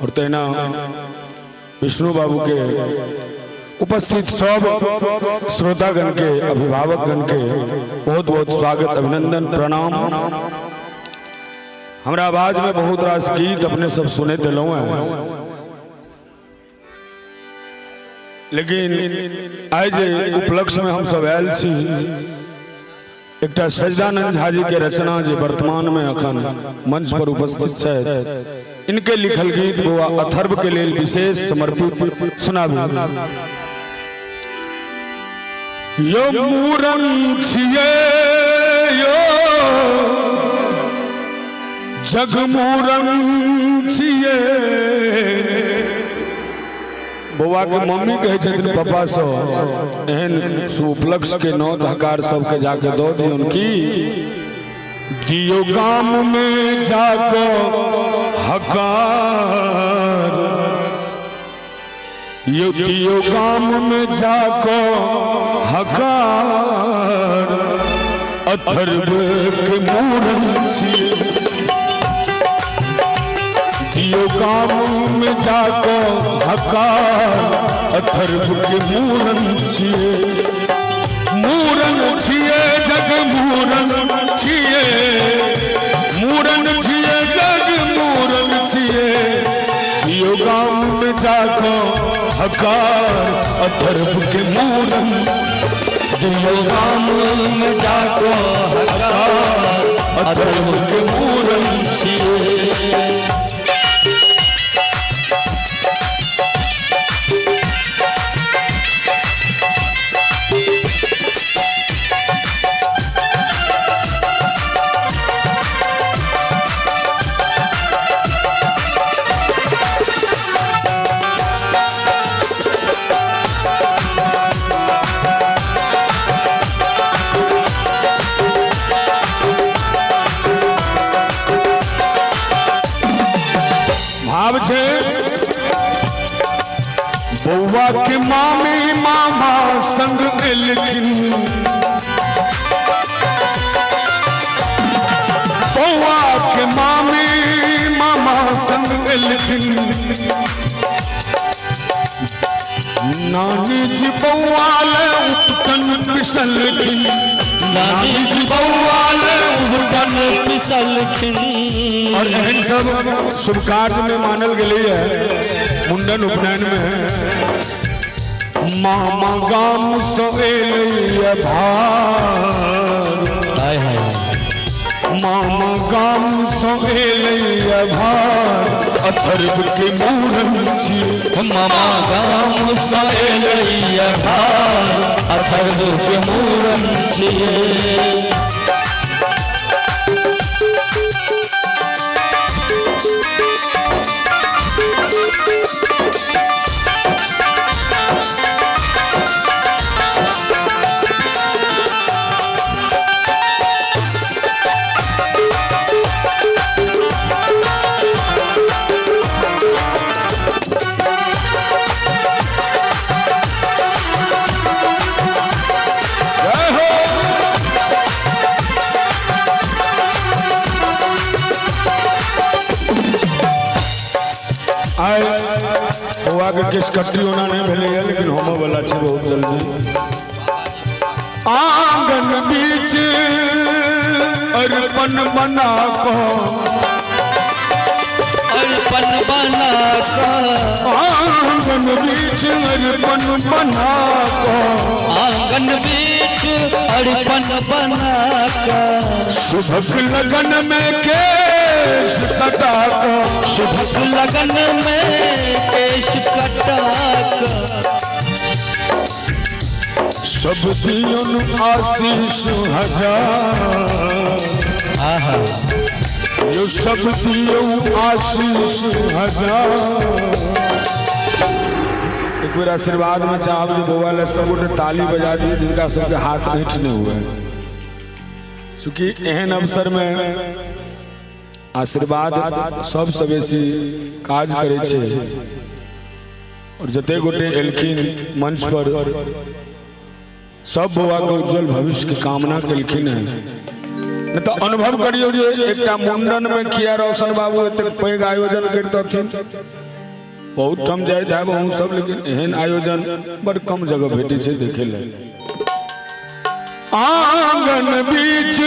और तहिना विष्णु बाबू के उपस्थित सब श्रोतागण के, अभिभावकगण के बहुत बहुत स्वागत, अभिनंदन, प्रणाम। हमरा आवाज में बहुत रास गीत अपने सब सुने दिलहुँ हैं, लेकिन आइ जे उपलक्ष्य में हम सब आयल छी एकटा सजदानंद झा जी के रचना जे वर्तमान में अखन मंच पर उपस्थित छथि, इनके लिखल गीत बौआ अथर्व के लेल विशेष समर्पित सुनाबी। यो मूरन छिये यो जग मूरन छिये। बौआ के मम्मी कहै छथिन पापा से एहन उपलक्ष्य के नौत हकार सबके जाके दऽ दियौन की दियो गाम में जाको हकार, यो दियो गाम में जाको हकार अथर्व के मूरन छिये। दियो गाम में जाको हकार अथर्व के मूरन छिये। मूरन छिये जग मूरन छिये, मूरन छिये जग मूरन छिये। दियो गाम में जाको हकार अथर्व के मूरन, दियो गाम में जाको हकार अथर्व के मूरन छिये। बौआ के मामी मामा संग एलखिन, बौआ के मामी मामा संग एलखिन। नानी जी बौआ ले उपटन पिसलखिन, नानी जी बौआ ले उपटन पिसलखिन। और एहन सब शुभ कार्य में मानल गेलै है मुंडन उपनयन में। मामा गाम से एलै भार, हाय हाय मामा गाम से एलै भार अथर्व के मूरन छिये। मामा गाम से एलै भार अथर्व के मूरन छिये। आइ बौआ के केशकट्टी ओना नहीं भेलैए, लेकिन होमऽ वाला छै बहुत जल्दी। आंगन बीच अरिपन बना कऽ, अरिपन बना कऽ, आंगन बीच अरिपन बना कऽ, आंगन बीच अरिपन बना कऽ, शुभक लगन में केश कटा कऽ, शुभक लगन में केश कटा कऽ, सब दियन आशीष हजार। यो सब दियौ आशीष हजार। एक बेर आशीर्वाद में चाहब जे बौआ ले सब गोटे ताली बजा दिए जिनका सबके हाथ ऐंठ नहीं हुए। चूँकि एहन अवसर में आशीर्वाद सबसँ बेसी काज करै छै और जते गोटे एलखिन मंच पर सब बौआ के उज्जवल भविष्य के कामना केलखिन हैं। नहीं तो अनुभव करियो जे एकटा मुंडन में किया रोशन बाबू एतेक पैघ आयोजन करितथिन। बहुत ठाम जाइत हैब अहूँ सब, लेकिन एहन आयोजन बड़ कम जगह भेटै छै देखे लए। आंगन बीच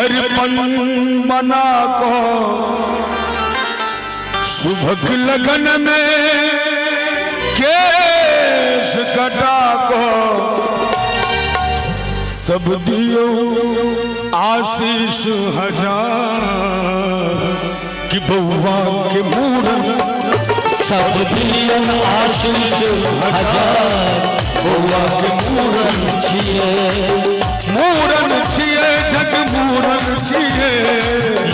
अरिपन बना को शुभक लगन में केश कटा को सब दियो आशीष हजार कि बउआ के मूरन। सब दियन आशीष हजार बउआ के मूरन छिए। मूरन छिए जग मूरन छिए।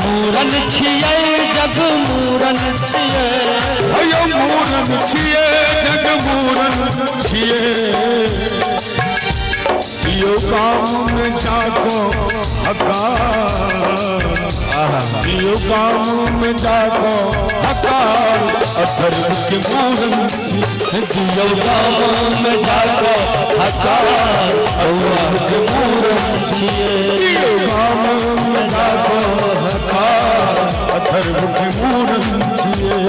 मूरन छिए जग मूरन छिए। हयो मूरन छिए जग मूरन छिए। दियो गाँव में जाको हकार। दियो गाँव में जाको हकार अथर्व के मूरन छिए। दियो गाँव में जाको हकार अथर्व के मूरन छिए। दियो गाँव में जाको हकार अथर्व के मूरन छिए।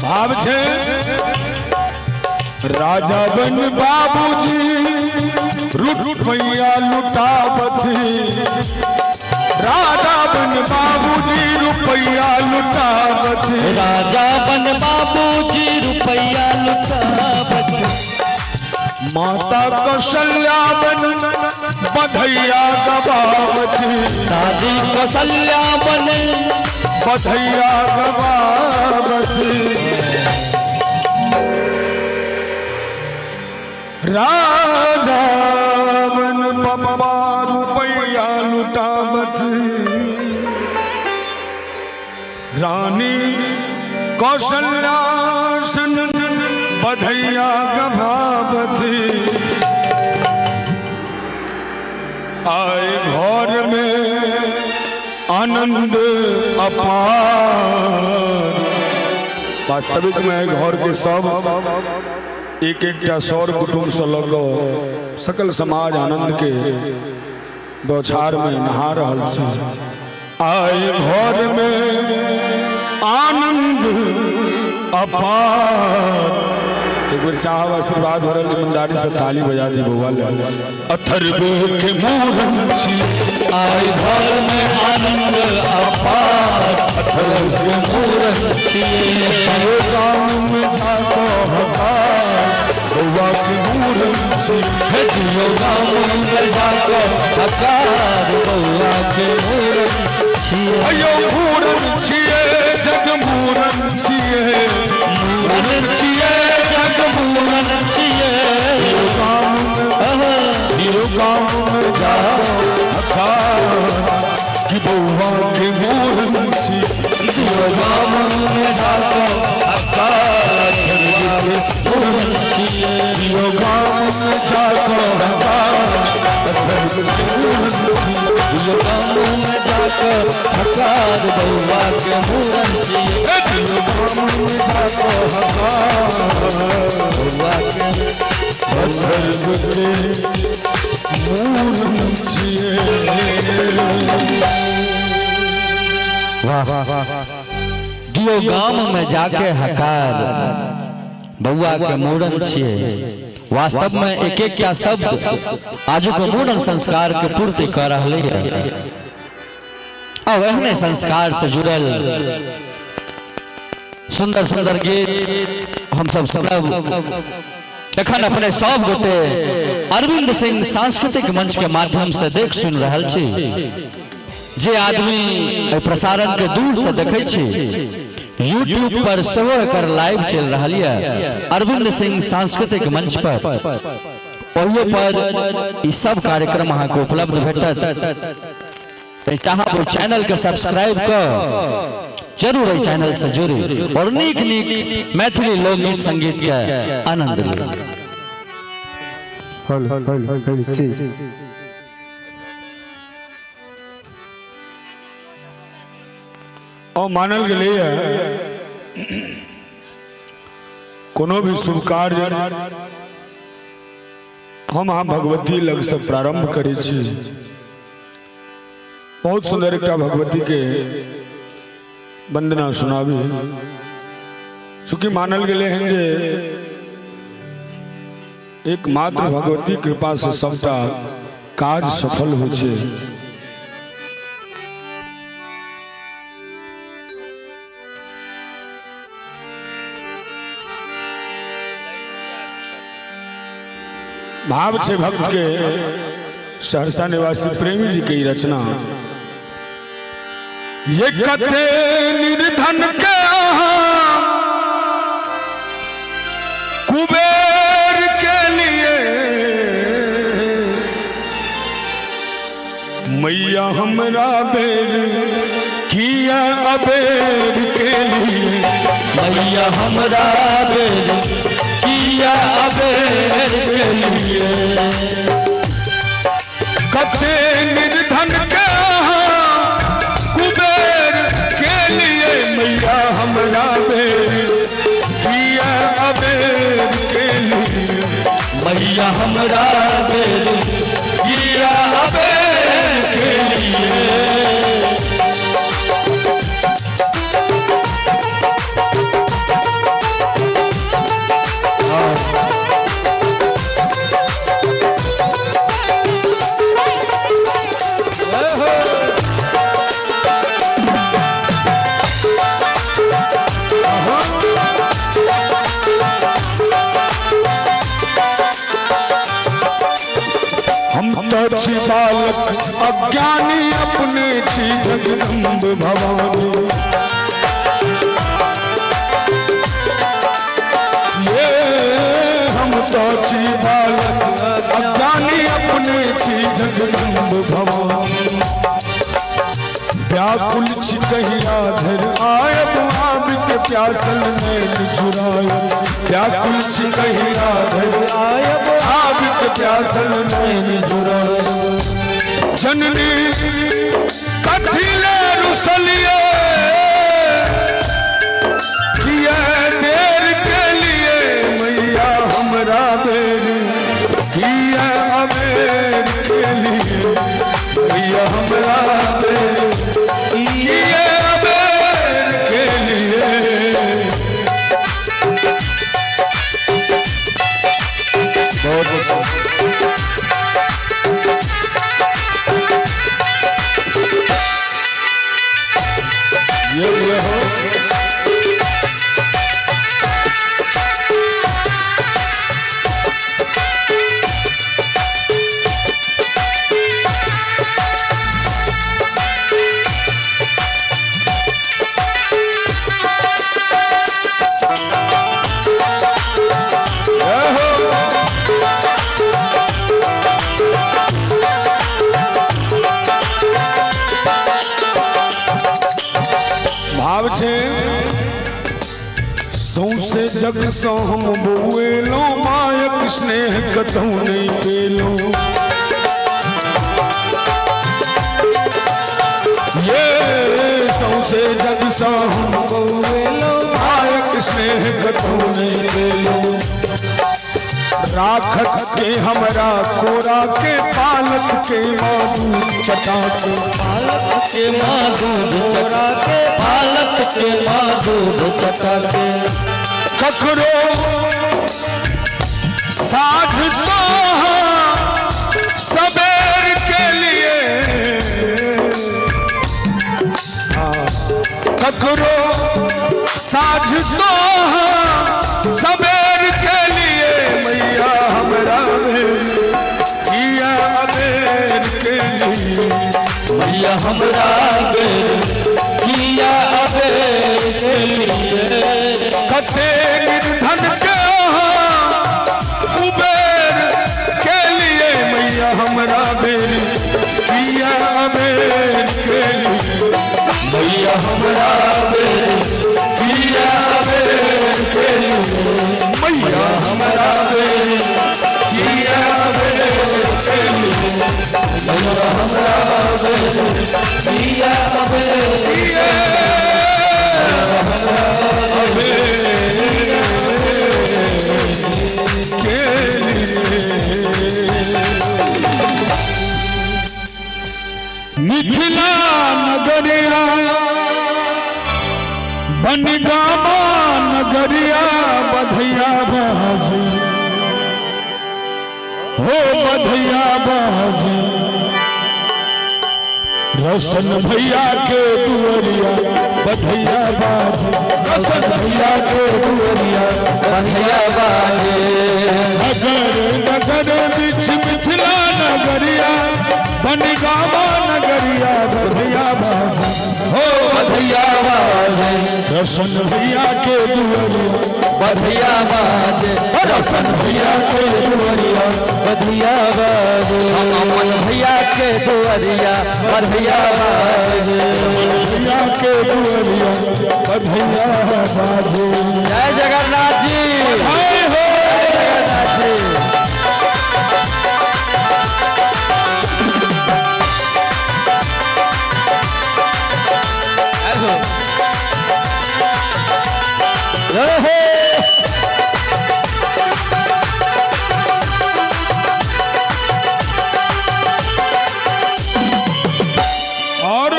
भाव छे राजा बन बाबूजी रुपैया लुटाबथि। राजा बन बाबूजी रुपैया लुटाबथि। राजा बन बाबूजी रुपैया लुटाबथि। माता कौशल्या बन बधैया गवाबथि। दादी कौशल्या बन बधैया गवाबथि। राजा बन पप्पा रुपैया लुटाबथि। रानी कौशल्यासन बधैया गवाबथि। आए घर में आनंद अपार। वास्तविक में घर के सब एक एक सौर कुटुम्ब से लग सकल समाज आनंद के बौछार में नहा रहल छी। आए घर में आनंद अपार। एक बेर चाहब आशीर्वाद भरल ईमानदारी से ताली बजा दी बउआ ले। अथर्व के मूरन छी। आए घर में आनंद अपार अथर्व के मूरन छी। गाँव में जाको हकार बउआ के मूरन छी। दियो गाँव में जाको हकार बउआ के मूरन छिए। हयो मूरन छिए जग मूरन छिए। मूरन छिए जग मूरन छिए। दियो गाँव में जाको हकार कि बउआ के मूरन छी। दियो गाँव में जाको हकार बउआ के मूरन छिए। दियो गाँव में जाको हकार अथर्व के मूरन छी। दियो गाँव में जाको हकार बउआ के मूरन छिए। दियो गाँव में जाको हकार बउआ के अथर्व के मूरन छिए। वाह वाह। दियो गाम में जाके हकार बउआ के मूरन छिए। वास्तव में एक एक टा शब्द आजुक मुंडन संस्कार के पूर्ति कर रहलै है। अब एहने संस्कार से जुड़ल सुंदर सुंदर गीत हम सब सुनब। एखन अपने सब गोटे अरविंद सिंह सांस्कृतिक मंच के माध्यम से देख सुन रहल छी। जे आदमी एहि प्रसारण के दूर से देखै छी, यूट्यूब पर सेहो एकर लाइव चलि रहल यऽ अरविंद सिंह सांस्कृतिक मंच पर। ओहियो पर ई सब कार्यक्रम अहाँके उपलब्ध भेटत। चाहब ओहि चैनल के सब्सक्राइब कऽ जरूर एहि चैनल से जुड़ी और नीक नीक मैथिली लोकगीत संगीत के आनंद ली। और मानल गेलैए कोनो भी शुभ कार्य हम अहाँ भगवती लग से प्रारंभ करै छी। बहुत सुंदर एकटा भगवती के वंदना सुनाबी। चूँकि मानल गेलै हन जे एकमात्र भगवती कृपा से सबटा काज सफल होइ छै। भाव छै भक्त के सहरसा निवासी प्रेमी जी के रचना। ये कथे निर्धन के कुबेर के लिए मैया हमरा बेर किया अबेर के लिए, मैया हमरा बेर किया अबेर के लिए। कथे निर्धन के कुबेर के लिए मैया हमरा बेर किया अबेर के लिए, मैया हमरा बेर किया अबेर के लिए। हम तो छी बालक अज्ञानी अपने छी जगदम्ब भवानी। ये हम तो छी बालक अज्ञानी अपने छी जगदम्ब भवानी। व्याकुल छी कहिया धरि आयब आबिक प्यासल नैन जुड़ायब। व्याकुल छी कहिया धरि आयब आबिक प्यासल नैन जुड़ायब। जननी कथिले रुसलिए किया देर के लिए मैया हमरा बेर किया अबेर के लिए, मैया हमरा बेर किया अबेर के लिए। बहुत ये हो भाव छे सौंसे जग सौ हम बउएलो मायक स्नेह कतहु नहीं पेलो। ये सौंसे जग सौ हम बउएलो मायक स्नेह कतहु नहीं पेलो। राखत के हमरा कोरा के पालक के माँ दूध चटा के, पालक के माँ दूध चटा के, पालक के माँ दूध चटा के। ककरो साझ सोहा सबेर के लिए, ककरो साझ सोहा सबेर के लिए, मैया हमरा बेर किया अबेर के लिए, मैया हमरा बेर किया अबेर के लिए। कते निर्धन के कुबेर के लिए, मैया हमरा बेर किया अबेर के लिए, मैया हमरा बेर किया अबेर के लिए, मैया हमरा बेर किया अबेर के लिए, मैया हमरा बेर किया अबेर के लिए। मिथिला नगरिया बनगामा नगरिया बधैया बाजी हो बधैया बाजी, रोशन भैया के दुअरिया बधैया बाजी, रोशन भैया के दुअरिया बधैया बाजी। नगर नगर बिच मिथिला नगरिया बनगामा नगरिया बधैया बाजी हो बधैया बाजे, रोशन भैया के दुअरिया बधैया बाजे, रोशन भैया के दुअरिया बधैया बाजे, अमन भैया के दुअरिया बधैया बाजे, भैया के दुअरिया बधैया बाजे। जय जगन्नाथ जी, जय हो जगन्नाथ जी। जय हो। और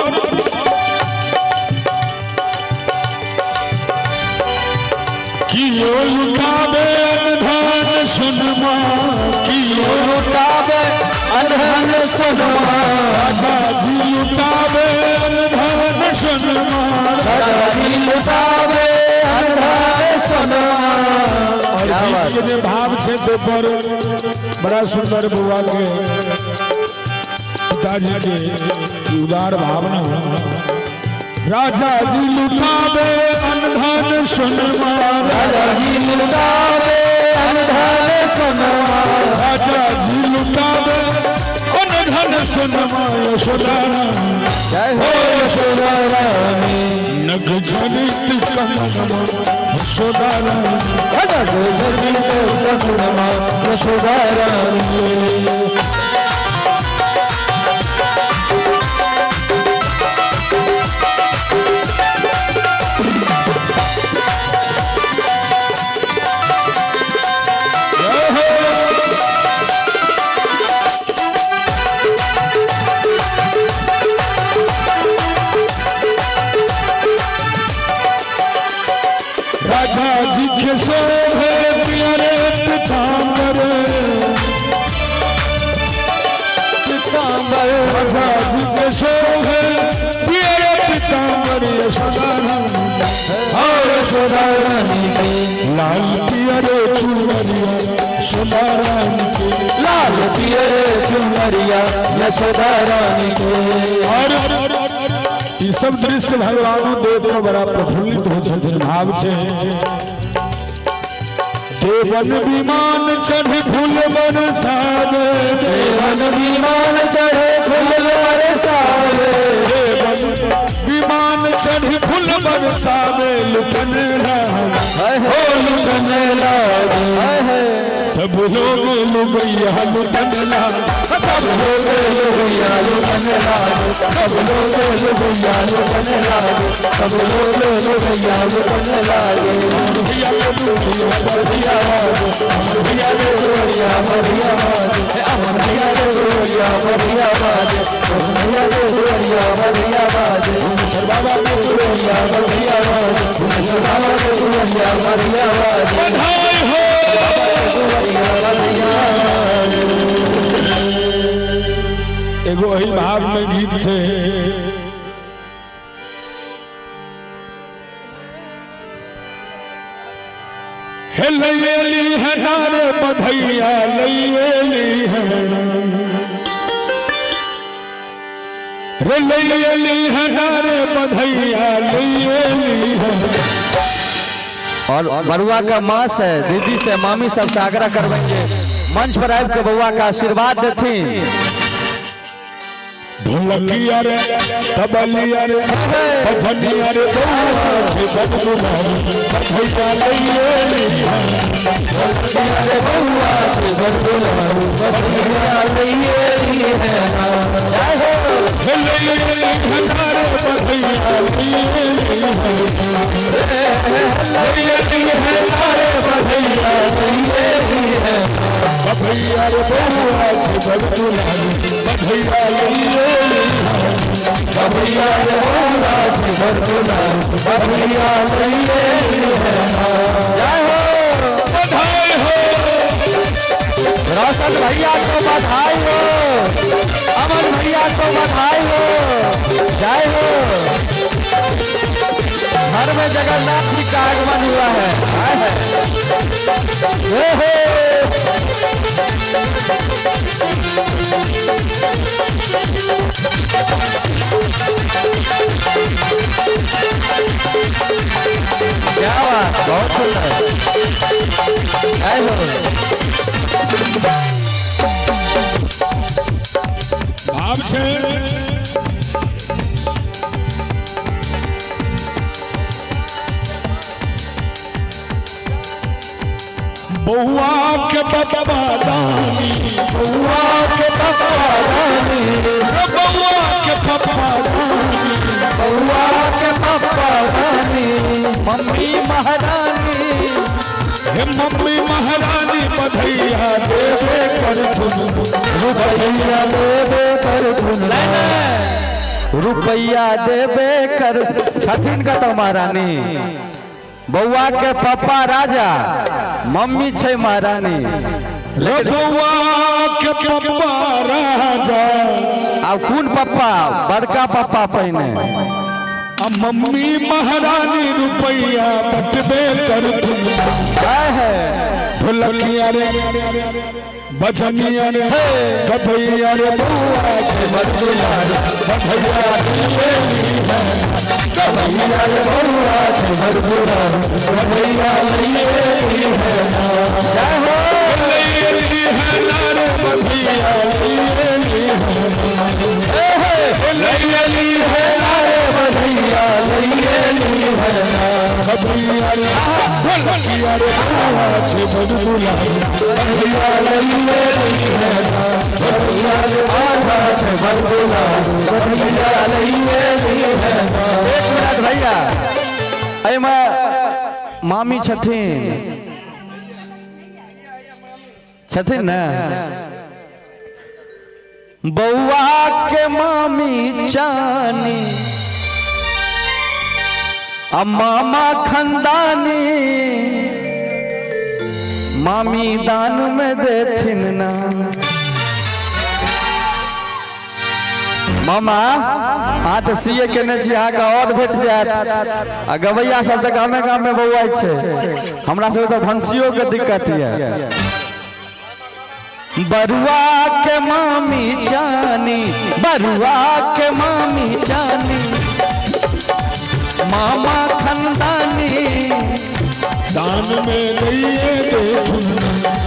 कियो लुटावे अनधन सुनमा, कियो लुटावे अनधन सुनमा, राजा जी लुटावे अनधन सुनमा, राजा जी लुटावे अनधन सुनमा। और गीत के जे भाव छे से पर बड़ा सुंदर बुआ के पिताजी के उदार भावना। राजा जी लुटावे अनधन सुनमा, राजा जी लुटावे अनधन सुनमा, राजा जी लुटावे अनधन सुनमा, यशोदा रानी हो यशोदा रानी, नग झरित कंगनमा यशोदा रानी, नग झरित कंगनमा यशोदा रानी। राधा जी के शोभे प्यारे पीताम्बर, पीताम्बर, राधा जी के शोभे प्यारे पीताम्बर, यशोदा रानी हो यशोदा रानी के, लाल पियरे चुनरिया यशोदा रानी के, लाल पियरे चुनरिया यशोदा रानी के। और ये सब दृश्य भगवान देख के बड़ा प्रफुल्लित हो छथिन। भाव छे देवन विमान चढ़ फूल बरसावे, देवन विमान चढ़े फूल बरसावे, देवन विमान चढ़ फूल बरसावे, लुटन लागे हो लुटन लागे, सब लोग लुगैया लुटन लागे, सब लोग लुगैया लुटन लागे, सब लोग लुगैया लुटन लागे, सब लोग लुगैया लुटन लागे। भैया लुगैया बढ़िया बाजे, भैया लुगैया बढ़िया बाजे, अमन भैया लुगैया बढ़िया बाजे, भैया लुगैया बढ़िया बाजे, बाबा लुगैया बढ़िया बाजे, बाबा लुगैया बढ़िया बाजे। बधाई हो। दुवरिया बधैया बाजे। एगो एही भाव में गीत से हे लैली है नारे बधैया लैली है रे लैली है नारे बधैया लैली है। और बरुआ का माँ से दीदी से मामी सबसे आग्रह करवेंगे मंच पर आबि के बउआ का आशीर्वाद देथिन। ढोलकिया रे तबलिया रे भजनिया रे बउआ छे बदगुमारी बधैया लैली है। ढोलकिया रे बउआ छे बदगुमारी बधैया लैली है। जय हो। हे लैली है नारे बधैया लैली है। लैली है नारे बधैया लैली है। बधैया रे बउआ छे बदगुमारी बधैया लैली है। बधैया रे बउआ छे बदगुमारी बधैया लैली है। जय हो। बधाई हो रोशन भैया को बधाई हो, अमन भैया को बधाई हो। जय हो। घर में जगन्नाथ जी का आगमन हुआ है। हे हो। क्या बात, बहुत सुंदर। जय हो। भाव छे बउआ के पप्पा दानी बउआ के पप्पा दानी बउआ के पप्पा दानी बउआ के पप्पा दानी मम्मी महारानी हे मम्मी महारानी बधैया देवे कर धुन रुपैया देवे कर धुन रुपैया देवे कर छथिन कतौ महारानी। बउआ के पप्पा राजा, मम्मी छे महारानी। बउआ के पप्पा राजा अब कौन पप्पा, बड़का पप्पा पहिने। अब मम्मी महारानी रुपैया बटबे कर धुन है। ढोलकिया रे बजनिया रे गभैया रे बउआ के बदगुमारी बधैया लैली है। गभैया रे बउआ के बदगुमारी बधैया लैली है। जय हो। लैली है नारे बधैया लैली है। लैली है नारे बधैया लैली है। गभैया रे ढोलकिया रे बउआ के बदगुमारी बधैया लैली है। बधैया रे बउआ के बदगुमारी बधैया लैली है। एक मिनट भैया, एहिमे मामी छथिन छथिन ने। बउआ के मामी चानी आ मामा खंदानी मामी दान में देथिन ना। मामा अहाँ तऽ सीए केने छी, अहाँके और भेट जायत। आ गवैया सब तऽ गामे गामे बौआइ छै, हमरा सबके तऽ भनसियो के दिक्कत यऽ। बरुआ के मामी चानी बरुआ के मामी चानी मामा खंदानी दान में दइए देथुन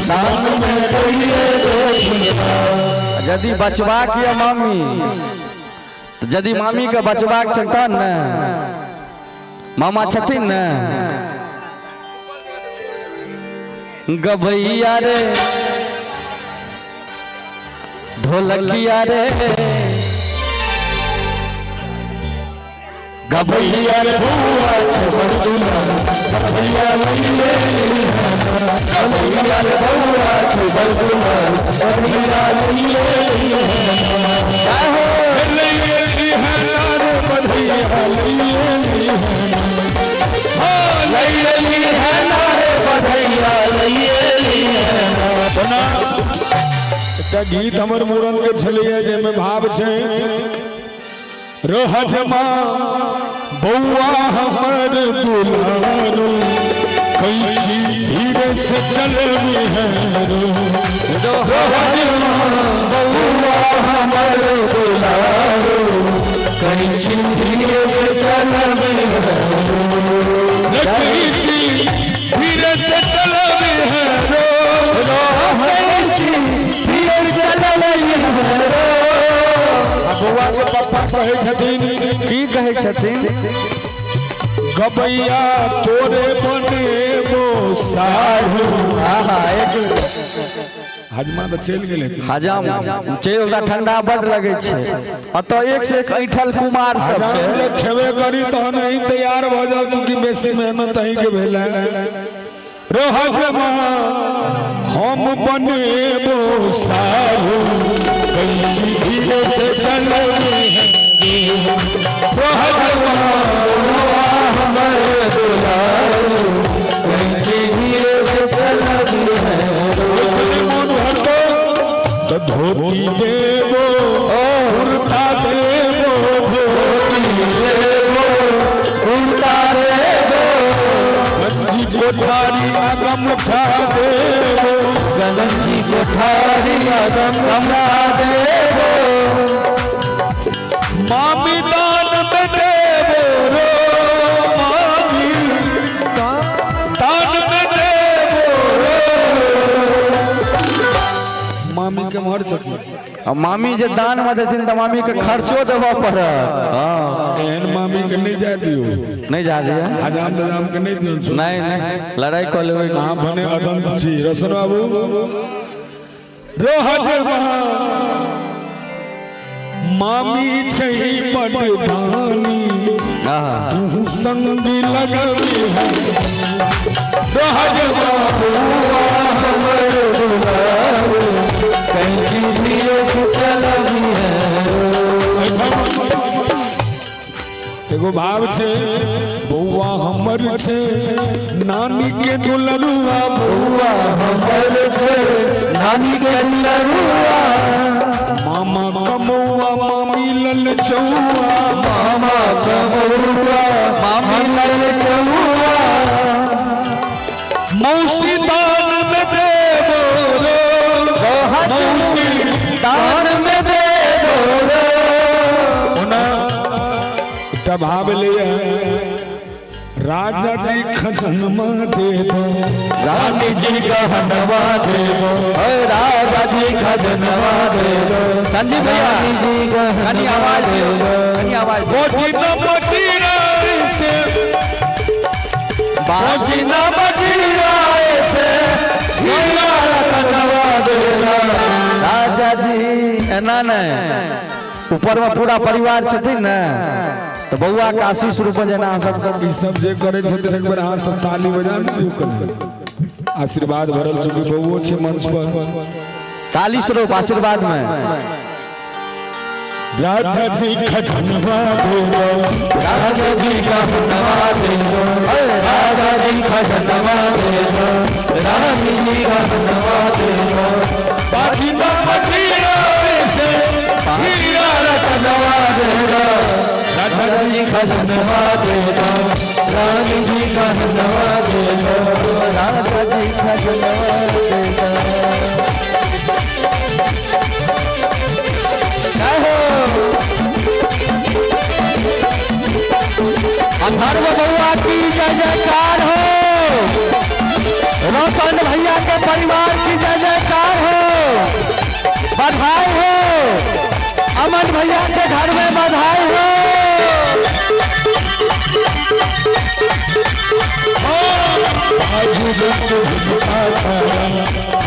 दान में दइए देथुन। यदि बचबाक यऽ मामी, यदि मामी के बचबाक छै तहन ने, मामा छथिन ने। गभैया रे ढोलकिया रे गभैया रे बउआ छे बदगुमारी बधैया लैली है। गभैया रे बउआ छे बदगुमारी बधैया लैली है। जय हो। लैली है नारे बधैया लैली है। लैली है नारे बधैया लैली है। एकटा गीत हमर मूड़न के छलैया जाहिमे भाव छै रोहजमा बौआ हमर दुलारू कैची धीरे से चलबी है रोहजमा बौआ हमर दुलारू कैची धीरे से चलबी है कैची धीरे से चलबी है कैची धीरे से चलबी है। बौआ के पप्पा कहै छथिन की कहै छथिन गबैया तोरे बनेबो साढ़ू। आहा एक हजमा तऽ चलि गेल हेतै। हजाम छै ओकरा ठंडा बड लगै छै। अतऽ एक से एक ऐठल कुमार सब छै। खेबे करी तहन अहीं तैयार भऽ जाउ, चूँकि बेसी मेहनत अहीं के भेल है। रोहजमा हम बनेबो साढ़ू कैची धीरे से चलबी है रोहजमा हमर दुलारू कैची धीरे से चलबी है। मोन भरतो तो धोती देबो कुर्ता देबो धोती देबो कुर्ता देबो गंजी कोठारी गमछा देबो गंजी कोठारी गमछा देबो मामी दान में देबो रो मामी दान में देबो रो। मामी के मर छथिन आ मामी जे दान में देथिन तऽ मामी के खर्चो देबऽ पड़त। हाँ एहन मामी के नहीं जाय दियौ। नहीं जा दियौ हजाम तजाम के नहीं दियौ। नहीं नहीं लड़ाई कऽ लेबै। अहाँ भने अदंत छी रोशन बाबू। रोहजमा मामी छै बड दानी तू संग लगबी है रोहजमा बौआ हमर दुलारू कैची धीरे से चलबी है। एगो भाव छै बौआ हमर छै नानी के दुलरुआ बौआ हमर छै नानी के दुलरुआ मामा कमौआ मामी ललचौआ मामा कमौआ मामी ललचौआ मौसी दान में देबो रो मौसी दान में देबो रो। ओना एकटा भाव ले राजा जी खजनमा दे दो रानी जी गहनवा दे दो राजा जी खजनवा दे दो। संजीव भैया कनी आवाज दे दो कनी आवाज। बोझी न बजी राय से बाजी न बजी राय से सीना रतनवा दे दो। राजा जी एना नहीं ऊपर में पूरा परिवार छथिन ने तो बौआ के आशीष रूप जेना सब ई सब जे करे छथिन एक बेर अहाँ सब ताली बजा दियौ कने आशीर्वाद भरल चूँकि बौओ छै मंच पर ताली स्वरूप आशीर्वाद में। राजा जी खजनवा दे दो राजा जी गहनवा दे दो राजा जी खजनवा दे दो रानी जी गहनवा दे दो बाजी बाजी राय से हीरा रतनवा दे दो राजा जी खजनवा दे दो रानी जी गहनवा दे दो राजा जी खजनवा दे दो। अथर्व बउआ की जय जयकार हो, रोशन भैया के परिवार की जय जयकार हो, बधाई हो अमन भैया के घर में बधाई हो।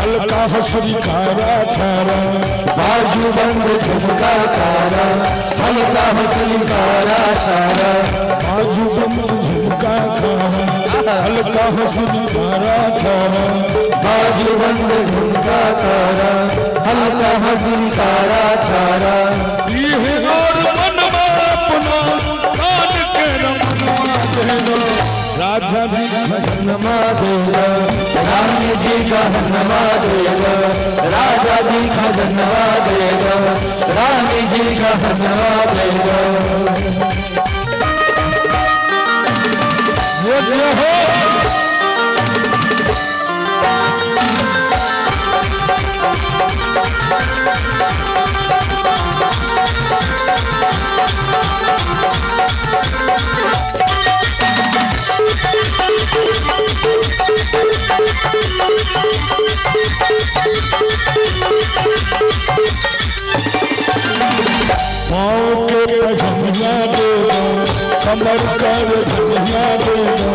हल्का हसरी खारा छारा बाजू बंद झुमका तारा हल्का हसरी खारा छारा बाजू बंद झुमका खारा हल्का हसरी खारा छारा बाजू बंद झुमका तारा हल्का हसरी खारा छारा। ये और मनवा अपना कान के रमनवा दे दो राजा जी खजनमा दे दो रानी जी का का हनवा देगा, राजा जी का जनवा देगा, रानी जी का हनवा देगा। हो पाँव के पजनिया देगा, कमर कर धनिया देगा,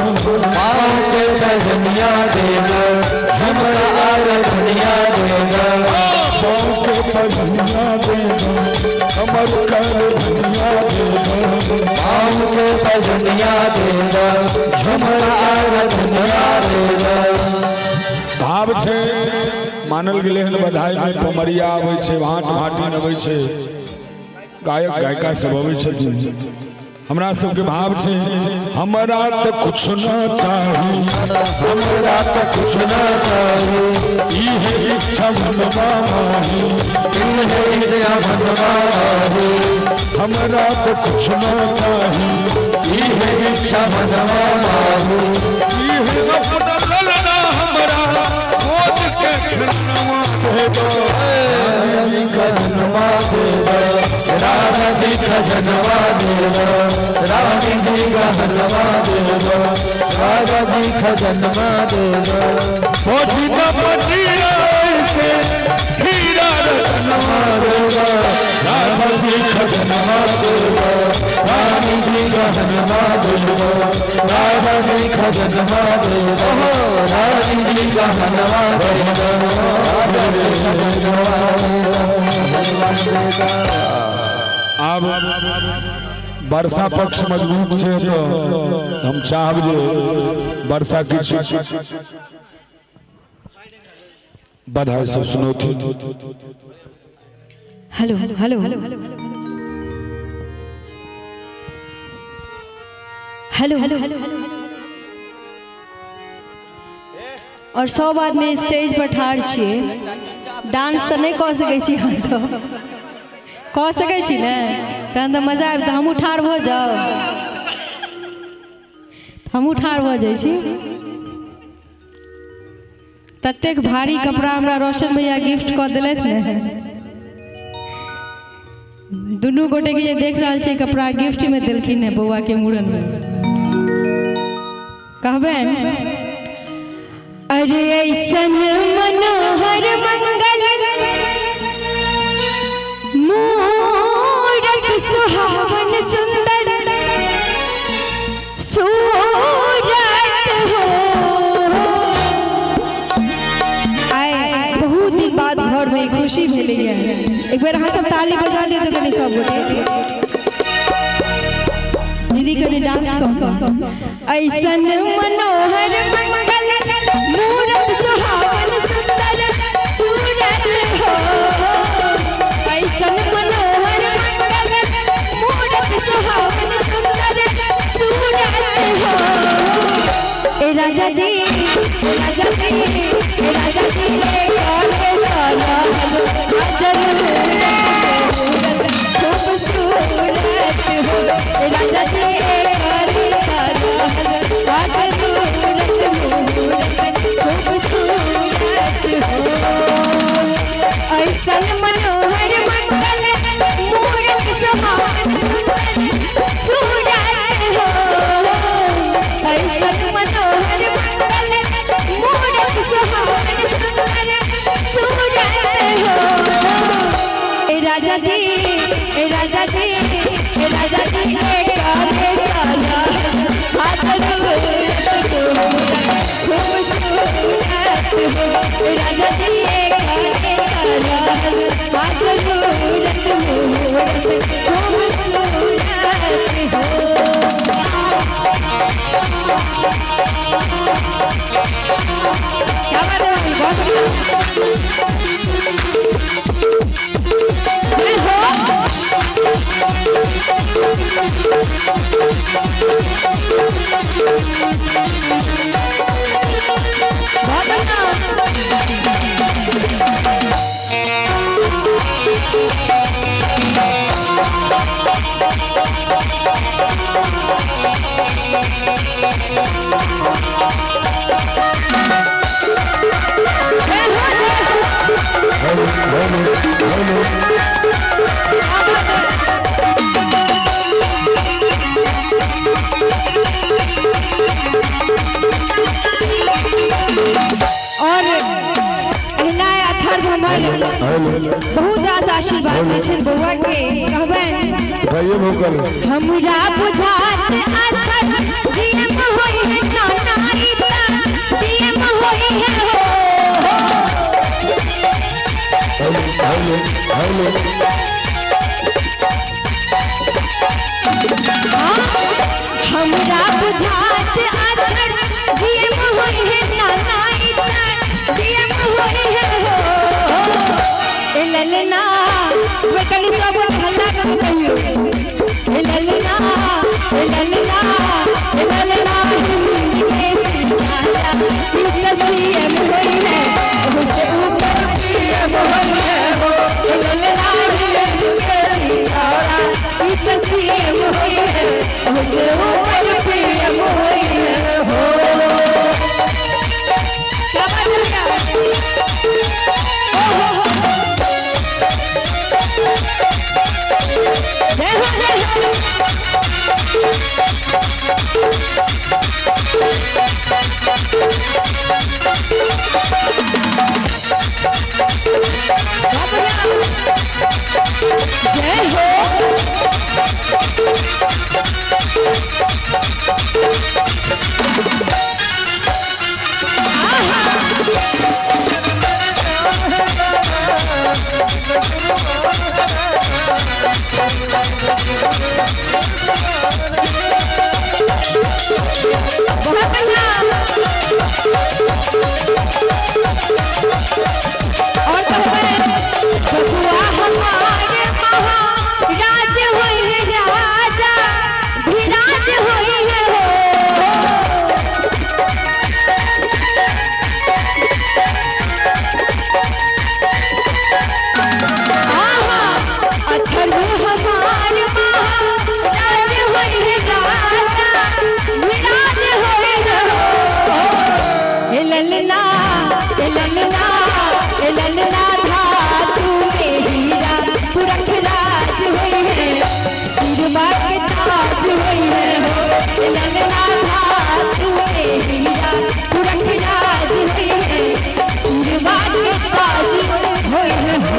पाँव के पजनिया देगा, कमर are धनिया देगा, पाँव के पजनिया देगा, कमर कर धनिया देगा, पाँव के पजनिया देगा, झुमर are धनिया देगा। भाव छे मानल गेलै हन बधाई में पमरिया आबै छै, भाट भाटिन अबै छै, गायक गायिका सब अबै छथिन। हमरा सबके भाव छै हमरा तऽ कुछ न चाही, हमरा तऽ कुछ न चाही, इहे इच्छा मनवा माही, इहे इच्छा मनवा माही, हमरा तऽ कुछ न चाही, इहे इच्छा मनवा माही, इहे अपना ललना हमरा गोद के खिलनवा देबो, जी का जनवा देबो, राधा जी का जनवा देबो, रानी जी का जनवा देबो, राधा जी का जनवा देबो। पहुँची पटिया से हीरा रतनवा देबो, राधा जी का जनवा देबो, रानी जी का जनवा देबो, राधा जी का जनवा देबो, रानी जी का जनवा देबो, राधा जी का जनवा देबो। आब वर्षा पक्ष मजबूत छे तो हम चाहब जे वर्षा किछु बधाई सब सुनौती। हेलो हेलो हेलो हेलो और सब आदमी स्टेज पर ठाढ़ छियै, डांस तऽ नहि कऽ सकै छी हमसब, कऽ सकै छी ने, तहन तऽ मजा आबि, तऽ हमहूँ ठाढ़ भऽ जाउ, हमहूँ ठाढ़ भऽ जाइ छी। ततेक भारी कपड़ा हमरा रोशन भैया गिफ्ट कऽ देलथि ने, दुनू गोटेके जे देख रहल छै कपड़ा गिफ्टमे देलखिन हे बौआके मूड़नमे। कहबनि अरे ऐसन मनोहर मंगल मूरत सुहावन सुंदर सूरत हो। आइ बहुत दिन बाद घर में खुशी भेलैया, एक बेर अहाँ सब ताली बजा दियौ तऽ कनि सब गोटे दीदी कनि डांस कऽ। ऐसन मनोहर मंगल मूरत सुहावन सुंदर सूरत हो, ऐसन मनोहर मंगल मूरत सुहावन सुंदर सूरत हो। ए राजा जी, ए राजा जी, ए राजा जी ले काहे साला अजर खूबसूरत हो, ए राजा जी ले काहे साला अजर खूबसूरत हो। ऐसन मनोहर मंगल मूरत सुहावन सुंदर सूरत हो, ऐसन मनोहर मंगल मूरत सुहावन सुंदर सूरत हो। ए राजा जी, ए राजा जी, ए राजा जी ले काहे साला अजर खूबसूरत हो, ए राजा जी ले काहे साला अजर खूबसूरत हो। क्या बात है भाई, बहुत जय हो। बहुत अच्छा। और एहिना अथर्व हमर बहुत रास आशीर्वाद दै छनि बौआ के कहबनि भाइये भूखल हमरा बुझात अथर्व डीएम होई है नाना इता डीएम होई है हो। Hello hello hello. हमरा बुझात अथर्व डीएम होई है नाना इता डीएम होई है हो। ए ललना वे कनी सब हल्ला कर कहियो ए ललना ए ललना ए ललना हिंद के सितारा यूपीएम होई है उससे ऊपर पीएम होई है हो। ए ललना हिंद के सितारा यूपीएम होई है उससे ऊपर पीएम होई है हो। क्या बात है ओ हो हो। जय हो जय हो। जय हो। बहुत बढ़िया। और कहबनि बबुआ हमारे महाराज होई है राजा धीराज होई है हो। आहा अथर्व हमारे महाराज होई है राजा धीराज होई है हो। हे ललना हे ललना हे ललना धातु में हीरा पुरख राज होई है सिरवा के ताज होई है हो। हे ललना धातु में हीरा पुरख राज होई है सिरवा के ताज होई है हो।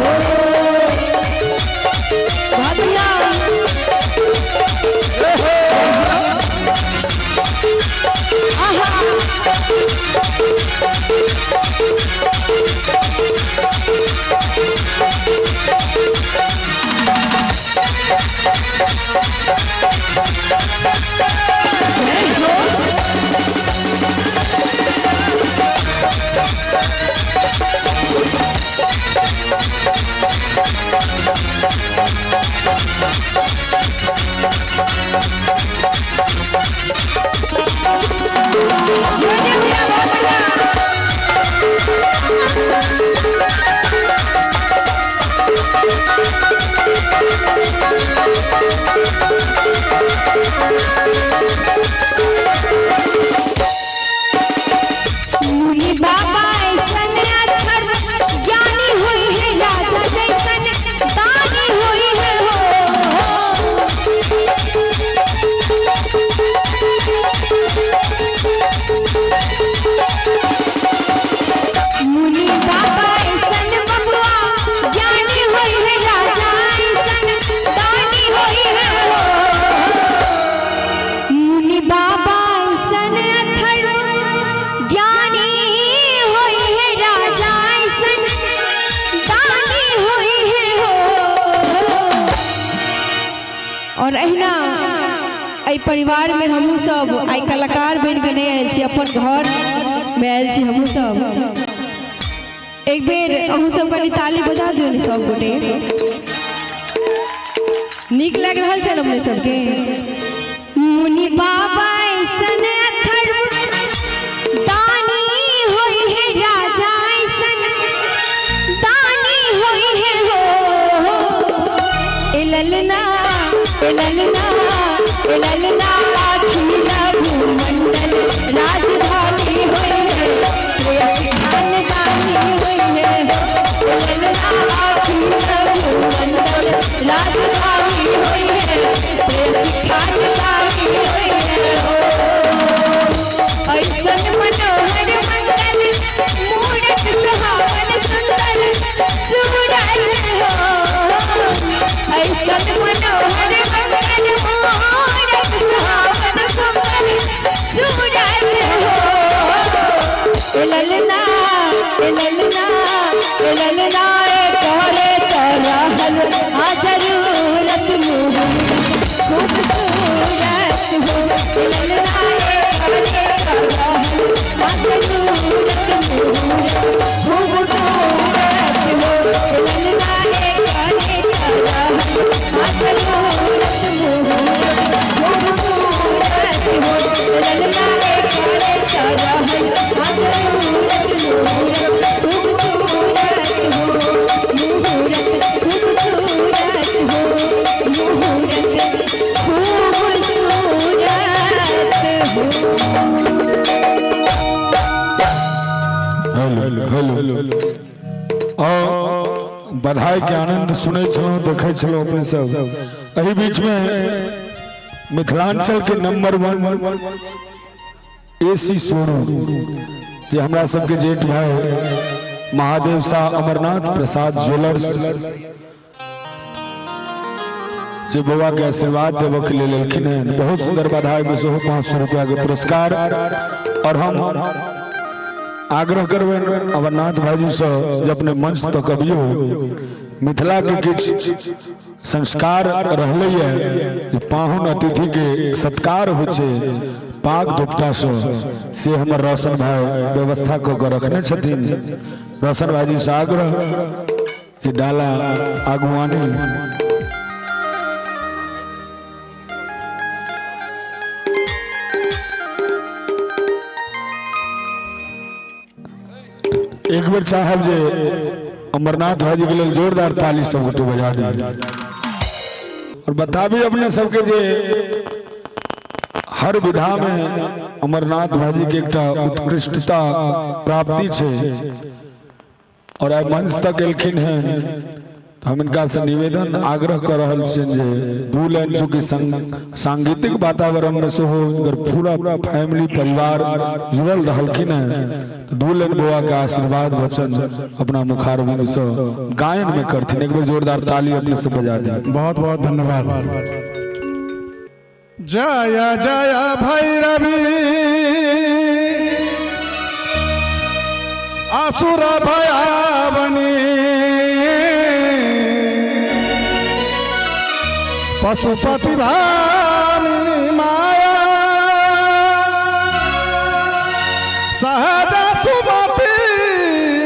भाभिया आहा मुनि बाबा ऐसन अथर्व ज्ञानी हुई है राजा जैसन दानी हुई है हो। मुनि बाबा ऐसन बबुआ ज्ञानी हुई है राजा ऐसन दानी हुई है हो। मुनि बाबा ऐसन अथर्व ज्ञानी होई है राजा ऐसन दानी होई है हो। और अहिना एहि परिवार में हमहूँ सब आइ कलाकार बनि के नहि आयल छी, अपन घर में आयल छी हमहूँ सब। एक बेर अहूँ सब कनि ताली बजा दियौ ने सब गोटे, नीक लागि रहल छै ने अपने सबके। मुनि बाबा ऐसन अथर्व दानी होई है राजा ऐसन दानी होई है हो। ए ललना ललना ललना अखिल भूमंडल राजधानी होई है, प्रेयसी खानदानी होई है। ललना अखिल भूमंडल राजधानी होई है, प्रेयसी खानदानी होई है। ऐसन मनोहर मंगल मूरत सुहावन सुंदर सूरत हो, ऐसन मनोहर मंगल मूरत सुहावन सुंदर सूरत हो। ललना ललना ललना करे तरहल आ जरूरत मुहूर्त खूबसूरत हो। ललना करे तरहल आ जरूरत मुहूर्त खूबसूरत हो। ललना करे तरहल आ जरूरत मुहूर्त खूबसूरत हो। ललना करे तरहल आ जरूरत मुहूर्त खूबसूरत हो, मुहूर्त खूबसूरत हो, मुहूर्त खूबसूरत हो। हेलो हेलो और बधाई के आनंद सुनै छलहुँ, देखै छलहुँ अपने सब। एहि बीच में मिथिलांचल के नंबर 1 एसी शोरूम जे हमरा सबके जेठ भाई महादेव शाह अमरनाथ प्रसाद ज्वेलर्स जे बउआ के आशीर्वाद देवे के लेल एलखिन हैं। बहुत सुंदर बधाई में सेहो 500 रुपया के पुरस्कार। और हम आग्रह करबनि अमरनाथ भाईजी से जे अपने मंच तक अबियो, मिथिला के किछु संस्कार रहलै है जे पाहुन अतिथि के सत्कार होइ छै पाग दुपटा से हमर रोशन भाई व्यवस्था कऽ के रखने छथिन। रोशन भाईजी से आग्रह जे डाला आगू आनी। एक बेर चाहब जे अमरनाथ भाईजी के लेल जोरदार ताली सब गोटे बजा दी। और बताबी अपने सबके जे हर विधा में अमरनाथ भाईजी के एकटा उत्कृष्टता प्राप्ति छै और आइ मंच तक एलखिन हैं तो हम इनका से निवेदन आग्रह कर रहल छियनि जे दू लाइन चूँकि सांगीतिक वातावरण में सेहो हिनकर पूरा फैमिली परिवार जुड़ल रहलखिन हैं, तो दू लाइन बउआ के आशीर्वाद वचन अपना मुखारबिंद से गायन में करथिन। एक बेर जोरदार ताली अपने से बजा दी। बहुत बहुत धन्यवाद। जय जय भैरवी असुर भयावनी पशुपति भामिनी माया सहज सुमति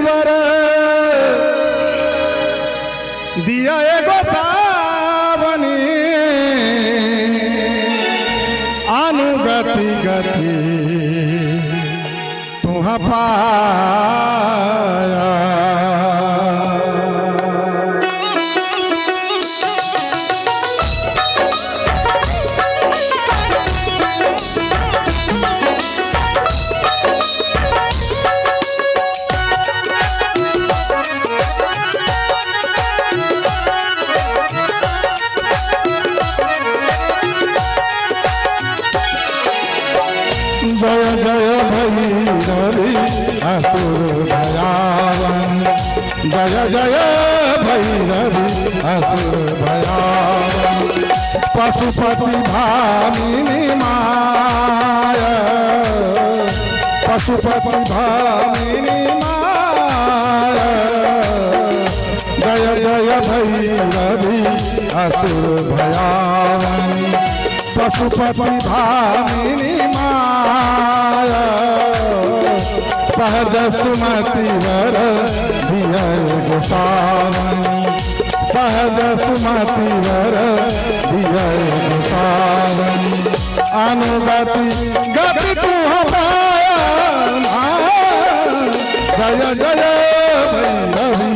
वर दिया एगो सावनी अनुगति गति तुह पाया। जय जय भैरवी असुर भयावन, जय जय भैरवी असुर भयावन पशुपति भामिनी माया पशुपति भामिनी माया जय जय भैरवी असुर भयावन पशुपति भामिनी माया सहज सुमति वर दिया गोसावनी सहज सुमति वर दिया गोसावनी अनुगति गति तुह पाया जय जय भैरवी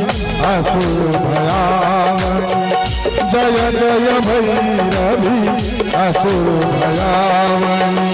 असुर भयावनी जय जय भैरवी असुर भयावनी।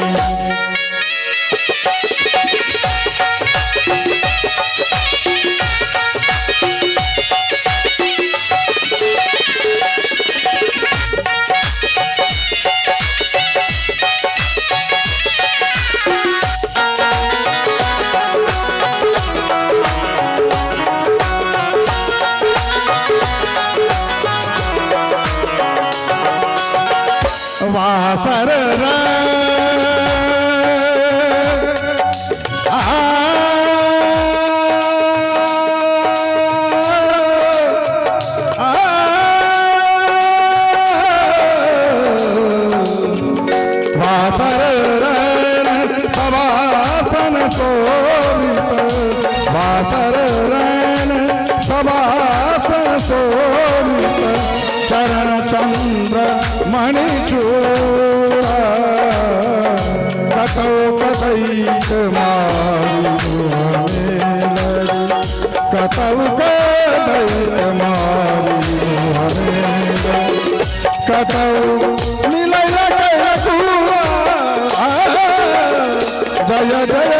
वासर वासर सवासन शोभित वासर सवासन शोभित चरण चंद्र मणि चूड़ा कतौ कतैक मारी कतौ कतैक मारी कतौ मिलै जय जय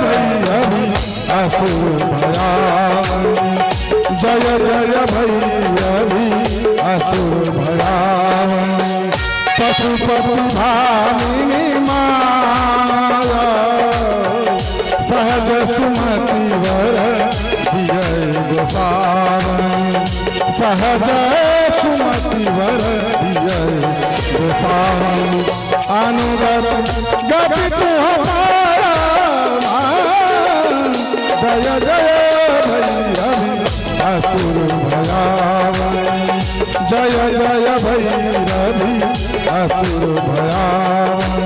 भैरवी असुर भयावनी जय जय भैरवी असुर भयावनी। पशुपति भामिनी माया सहज सुमति वर दियै गोसावनी सहज सुमति वर दियै गोसावनी। अनुगत गति तुम्हारा जय जय भैरवी असुर भयावनी जय जय भैरवी असुर भयावनी।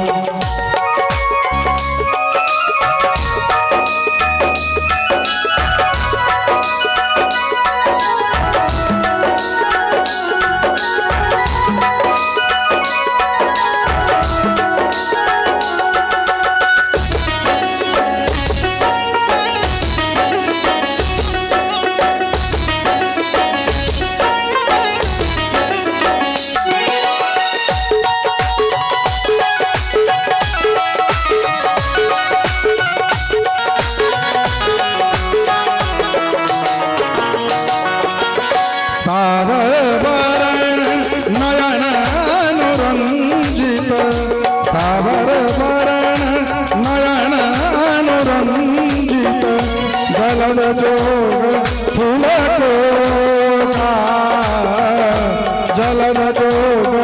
सावर वरण नयन अनुरंजित सावर वरण नयन अनुरंजित जलद जोग फूल कोका जलद जोग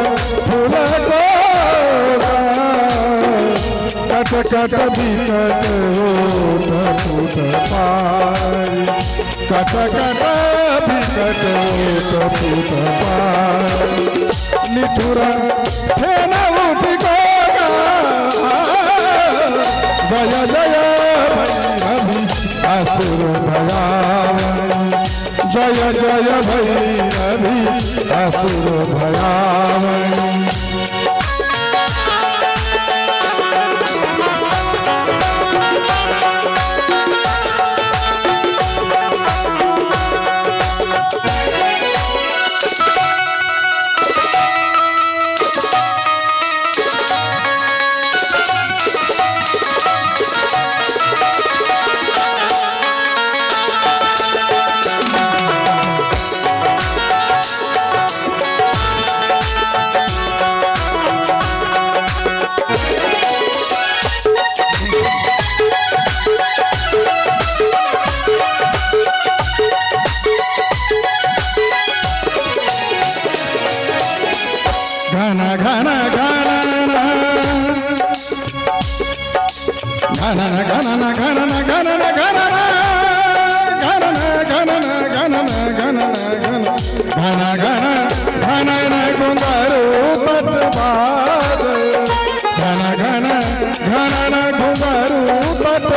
फूल कोका कट कट बिकट ओट फूट पारी कट कट बिकट ओट फूट पारी निठुर फेन उठ गोगा जय जय भैरवी असुर भयावनी जय जय भैरवी असुर भयावनी। घन घन घन घन घन घन घन घन घन घन घन घन घन घन घन घन घुंघरू तट घन घन घन घुंघरू तट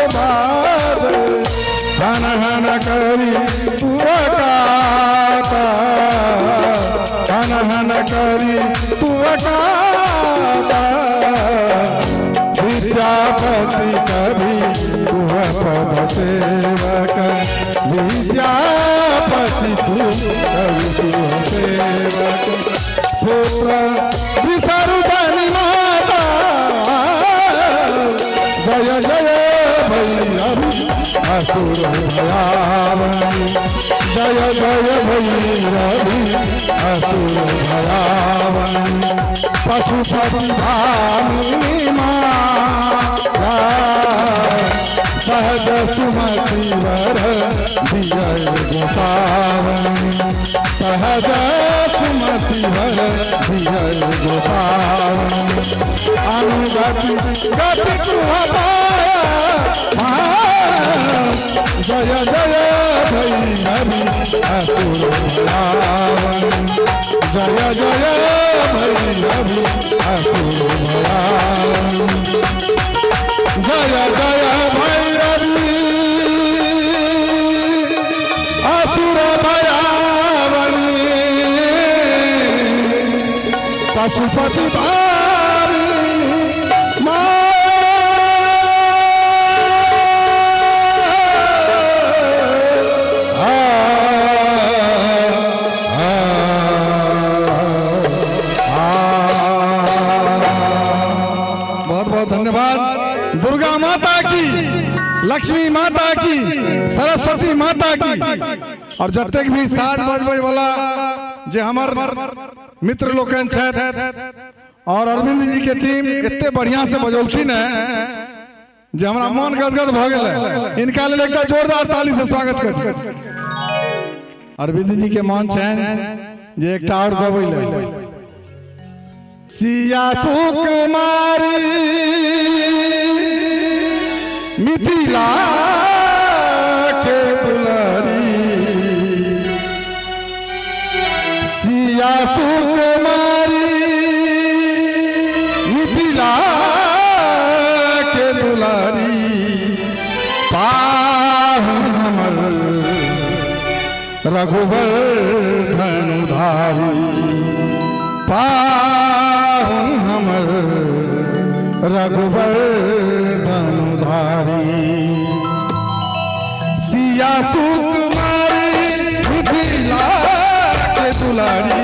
हन हन करी पुरकाता हन हन करी पुरकाता विद्यापति कवि पद सेवक विद्यापति तू कवि सेवक। पुत्र विसरु बनि माता। जय जय भैरवी असुर भयावनी, जय जय भैरवी असुर भयावनी। पशुपति भामिनी माता, सहज सुमति वर दिय गोसावनी, सहज सुमति वर दिय गोसावनी। अनुगति गति कृपा, जय जय भैरवी असुर भयावनी, जय जय भैरवी असुर भयावनी। जय जय भैरवी असुर भयावनी, पशुपति भामिनी माता। बहुत बहुत धन्यवाद। दुर्गा माता की, लक्ष्मी माता की, सरस्वती माता की। और जतेक भी साज बजबै वाला जे हमर मित्र लोकनि छथि और अरविंद जी के टीम एते बढ़िया से बजौलखिन है जे हमरा मन गदगद भ गेलै। इनका लेल एकटा जोरदार ताली से स्वागत कर। अरविंद जी के मन छनि जे एकटा और गबै लेल। सिया सुकुमारी मिथिला के दुलारी, सिया सुकुमारी मिथिला के दुलारी, पाहुन हमर रघुवर धनुधारी, पाहुन हमर रघुवर धनुधारी। सिया सुकुमारी मिथिला के दुलारी,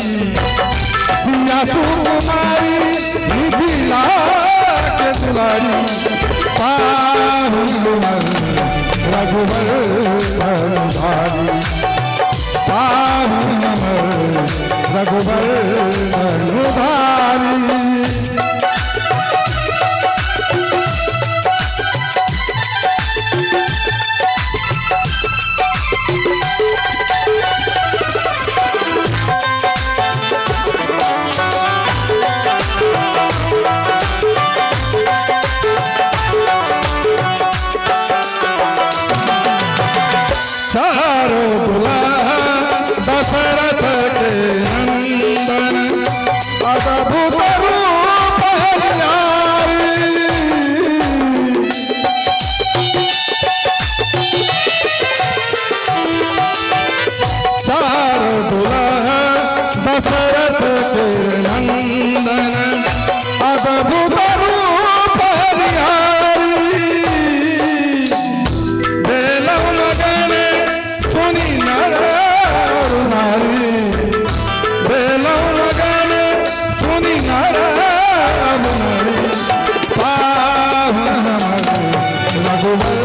सिया सुकुमारी मिथिला के दुलारी, पाहुन हमर रघुवर धनुधारी, पाहुन हमर रघुवर धनुधारी। चारों दुल्हा दशरथ के नंदन, अद्भुत रूप हरियारी। चारों दुल्हा दशरथ के नंदन, अद्भुत रूप हरियारी। बेलौ मगन सुनी नर नारी, बेलौ मगन सुनी नर नारी, पाहुन हमर रघुवर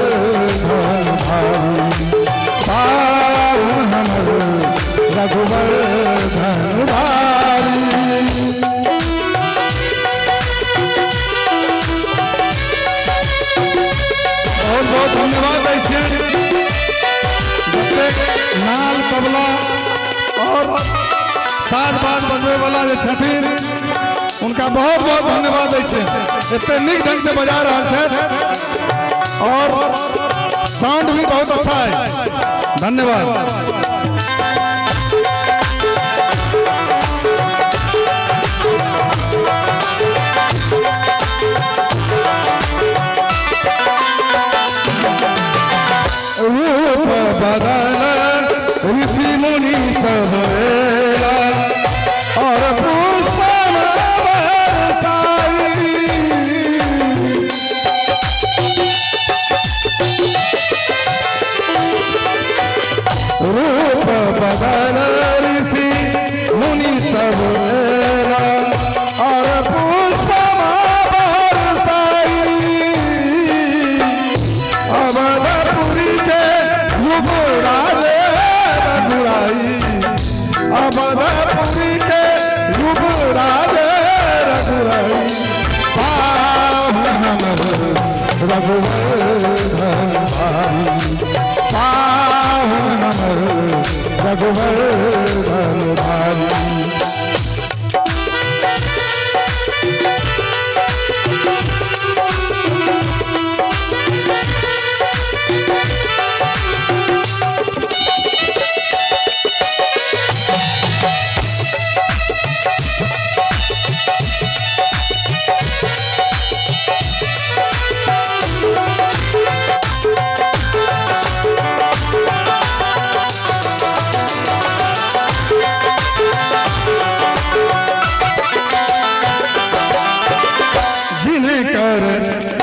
धनुधारी, पाहुन हमर रघुवर धनुधारी। बहुत बहुत धन्यवाद दै छियनि जतेक नाल तबला और साज बाज बजबै वाला जे छथिन उनका बहुत बहुत धन्यवाद दै छियनि। एते नीक ढंग से बजा रहल छथि और साउंड भी बहुत अच्छा है। धन्यवाद। रूप बदल ऋषि मुनि सब एला, और पुष्प बरसाई। रूप रघुवर्धन भारी, पावन हमर रघुवर्धन भारी।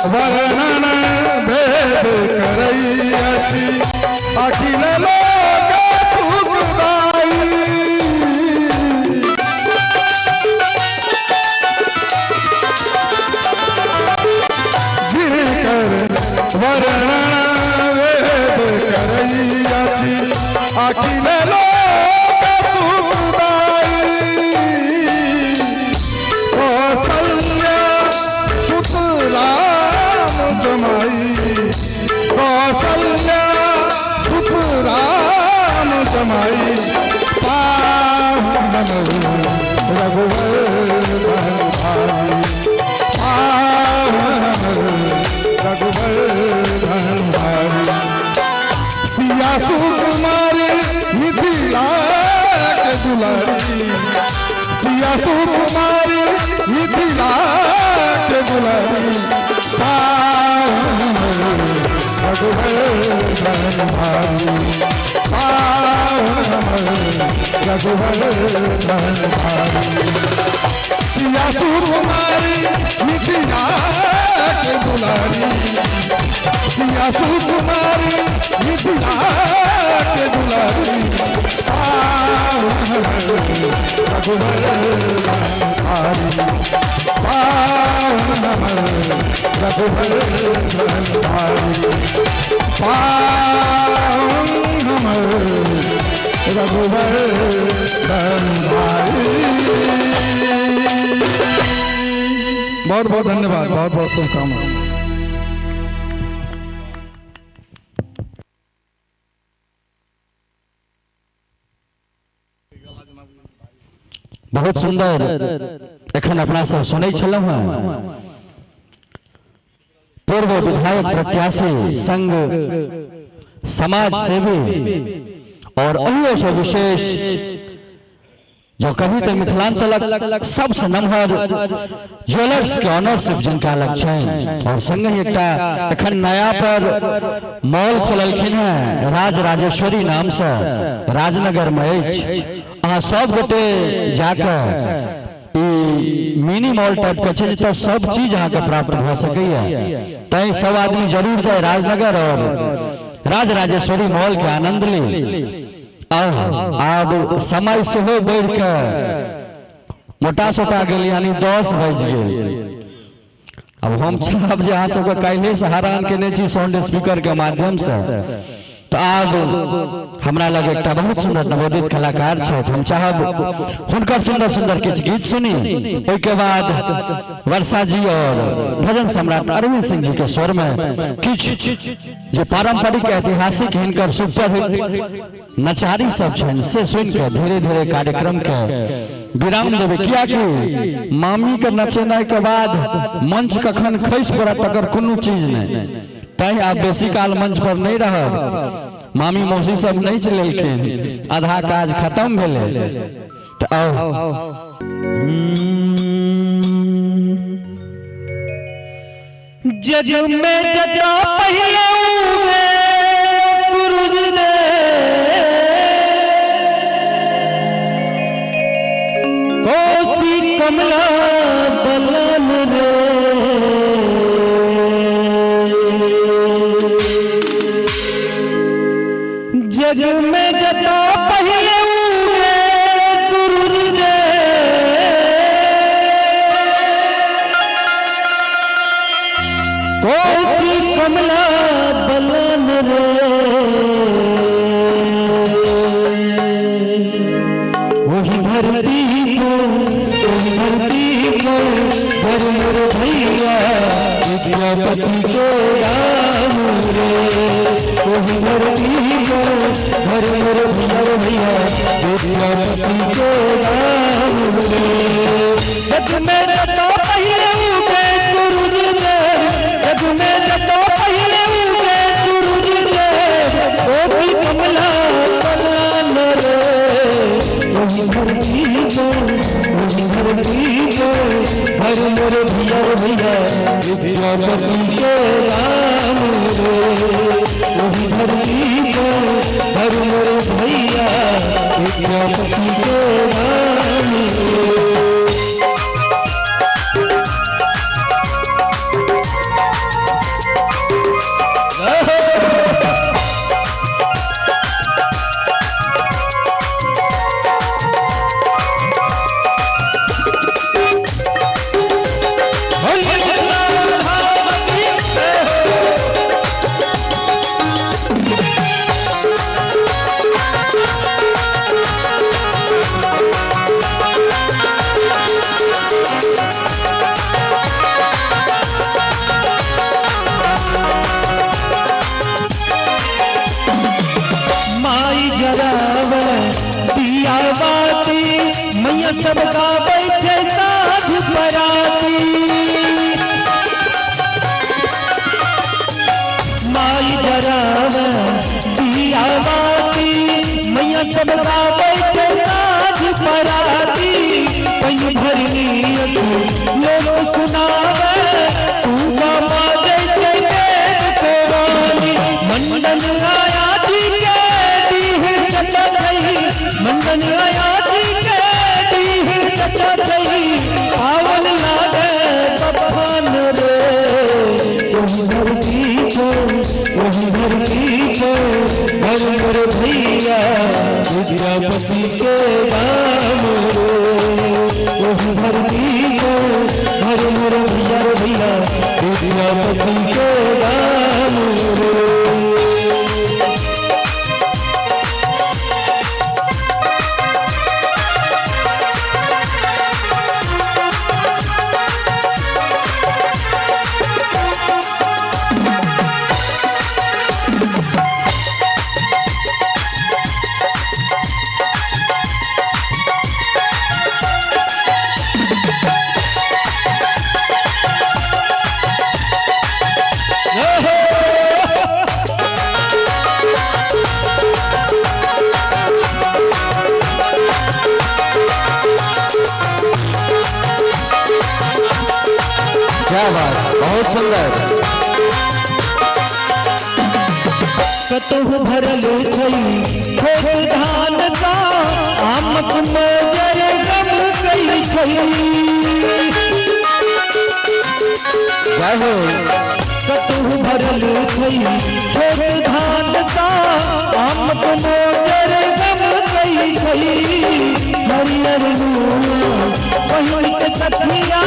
वर्णन भेद करई अछि अखिल लोक सुखदाई। जिनकर वर्णन भेद करई अछि अखिल लोक सुखदाई। कौशल्या सुत राम जमाई, कौशल्या सुत राम जमाई, पावन रघुवर्धन भारी, पावन रघुवर्धन भारी। सिया सुकुमारी मिथिला के दुलारी, सिया सुकुमारी मिथिला के दुलारी, पावन रघुवर्धन भारी, पावन रघुवर्धन भारी। सिया सुकुमारी मिथिला के दुलारी, सिया सुकुमारी मिथिला के दुलारी, पावन रघुवर्धन भारी, पावन रघुवर्धन भारी, पावन रघुवर्धन भारी। बहुत बहुत धन्यवाद, बहुत बहुत शुभकामना। बहुत सुंदर एखन अपना सब सुनै छलहुँ हँ। पूर्व विधायक प्रत्याशी संग समाज सेवी और अहियो से विशेष जो कभी तो मिथिलांचलक सबसे नमहर ज्वेलर्स के ऑनरशिप जिनका लग छनि और संग ही एकटा एखन नया पर मॉल खोललखिन हैं राज राजेश्वरी नाम से राजनगर में अछि। अहाँ सब गोटे जाके मिनी मॉल टाइप के छै जतऽ सब चीज अहाँके प्राप्त भऽ सकैया, तैं सब आदमी जरूर जाए राजनगर और राज राजेश्वरी मॉल के आनंद ली। आब समय सेहो बढ़ि के मोटा सोटा गेल, यानी 10 बाजि गेल। अब हम चाहब जे अहाँ सबके काल्हि से हैरान केने छी साउंड स्पीकर के माध्यम से, तो आब हमरा लग एकटा बहुत सुंदर नवोदित कलाकार छथि, हम चाहब हुनकर सुंदर सुंदर किछु गीत सुनी। ओहिके बाद वर्षा जी और भजन सम्राट अरविंद सिंह जी के स्वर में किछु जे पारंपरिक ऐतिहासिक हिनकर सुपरहिट नचारी सब छनि से सुनि के धीरे धीरे कार्यक्रम के विराम देबै, कियाकि मामी के नचेनाइ के बाद मंच कखन खसि पड़त तकर कोनो चीज नहि, तैं आब बेसी काल मंच पर नहीं रहब। मामी मौसी सब नहीं चलेलखिन, आधा काज खत्म भेलै। तो आओ जज में जटा पहले उगे सूरज दे, कोसी कमला बलन रे, जग में जटा पहले उगे सूरज दे, कोसी कमला बलन रे, वही धरती को, वही धरती पर घर मोर भैया विद्यापति के राम रे। ओही धरती पर घर मोर भैया रे भैया विद्यापति के राम रे। जग में जतो पहिले उगे सूरज देव, जग में जतो पहिले उगे सूरज देव, ओही कमला बलान रे। ओही धरती पर, ओही धरती पर घर मोर भैया रे भैया विद्यापति के राम रे। ओही धरती पर घर मोर भैया विद्यापति के राम रे। माई जरावे दिया बाती, मैया सब गाबै छै साँझ पराती। माई जरावे दिया बाती, मैया सब गाबै छै साँझ पराती। पैन भरनी लोक सुनावे, सूपा बाजै छै वेद के वाणी। मंडन आया जी के डीह चचा थई, मंडन आया जी के डीह चचा थई, पावन लागे बफान रे। ओही धरती पर, ओही धरती पर घर मोर भैया विद्यापति के राम रे। ओही धरती पर घर मोर भैया रे भैया विद्यापति के राम रे। क्या बात, बहुत सुंदर। कतहु भरल छै खेत धान का, आमक मोजर गम कै छै। जय हो। कतहु भरल छै खेत धान का, आमक मोजर गम कै छै। हरियर नुआ पहिन के सखिया,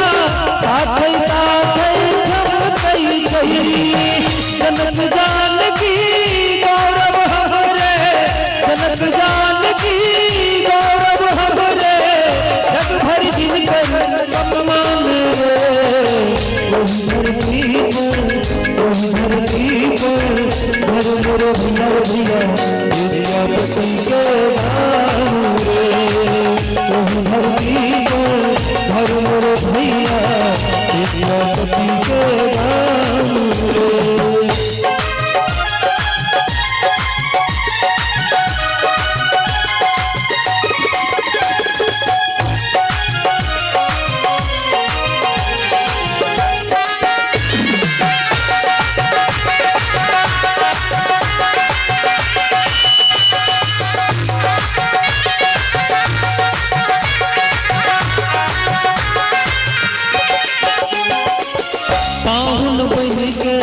ताथै ताथै झमकै छै। जनक जानकी गौरव हमरे, जनक जानकी गौरव हमरे, जग भर जिनकर सम्मान रे। ओही धरती पर, ओही धरती पर घर मोर भैया रे भैया विद्यापति के राम रे। ओही धरती पर घर मोर भैया विद्यापति के राम रे। पाहुन बन के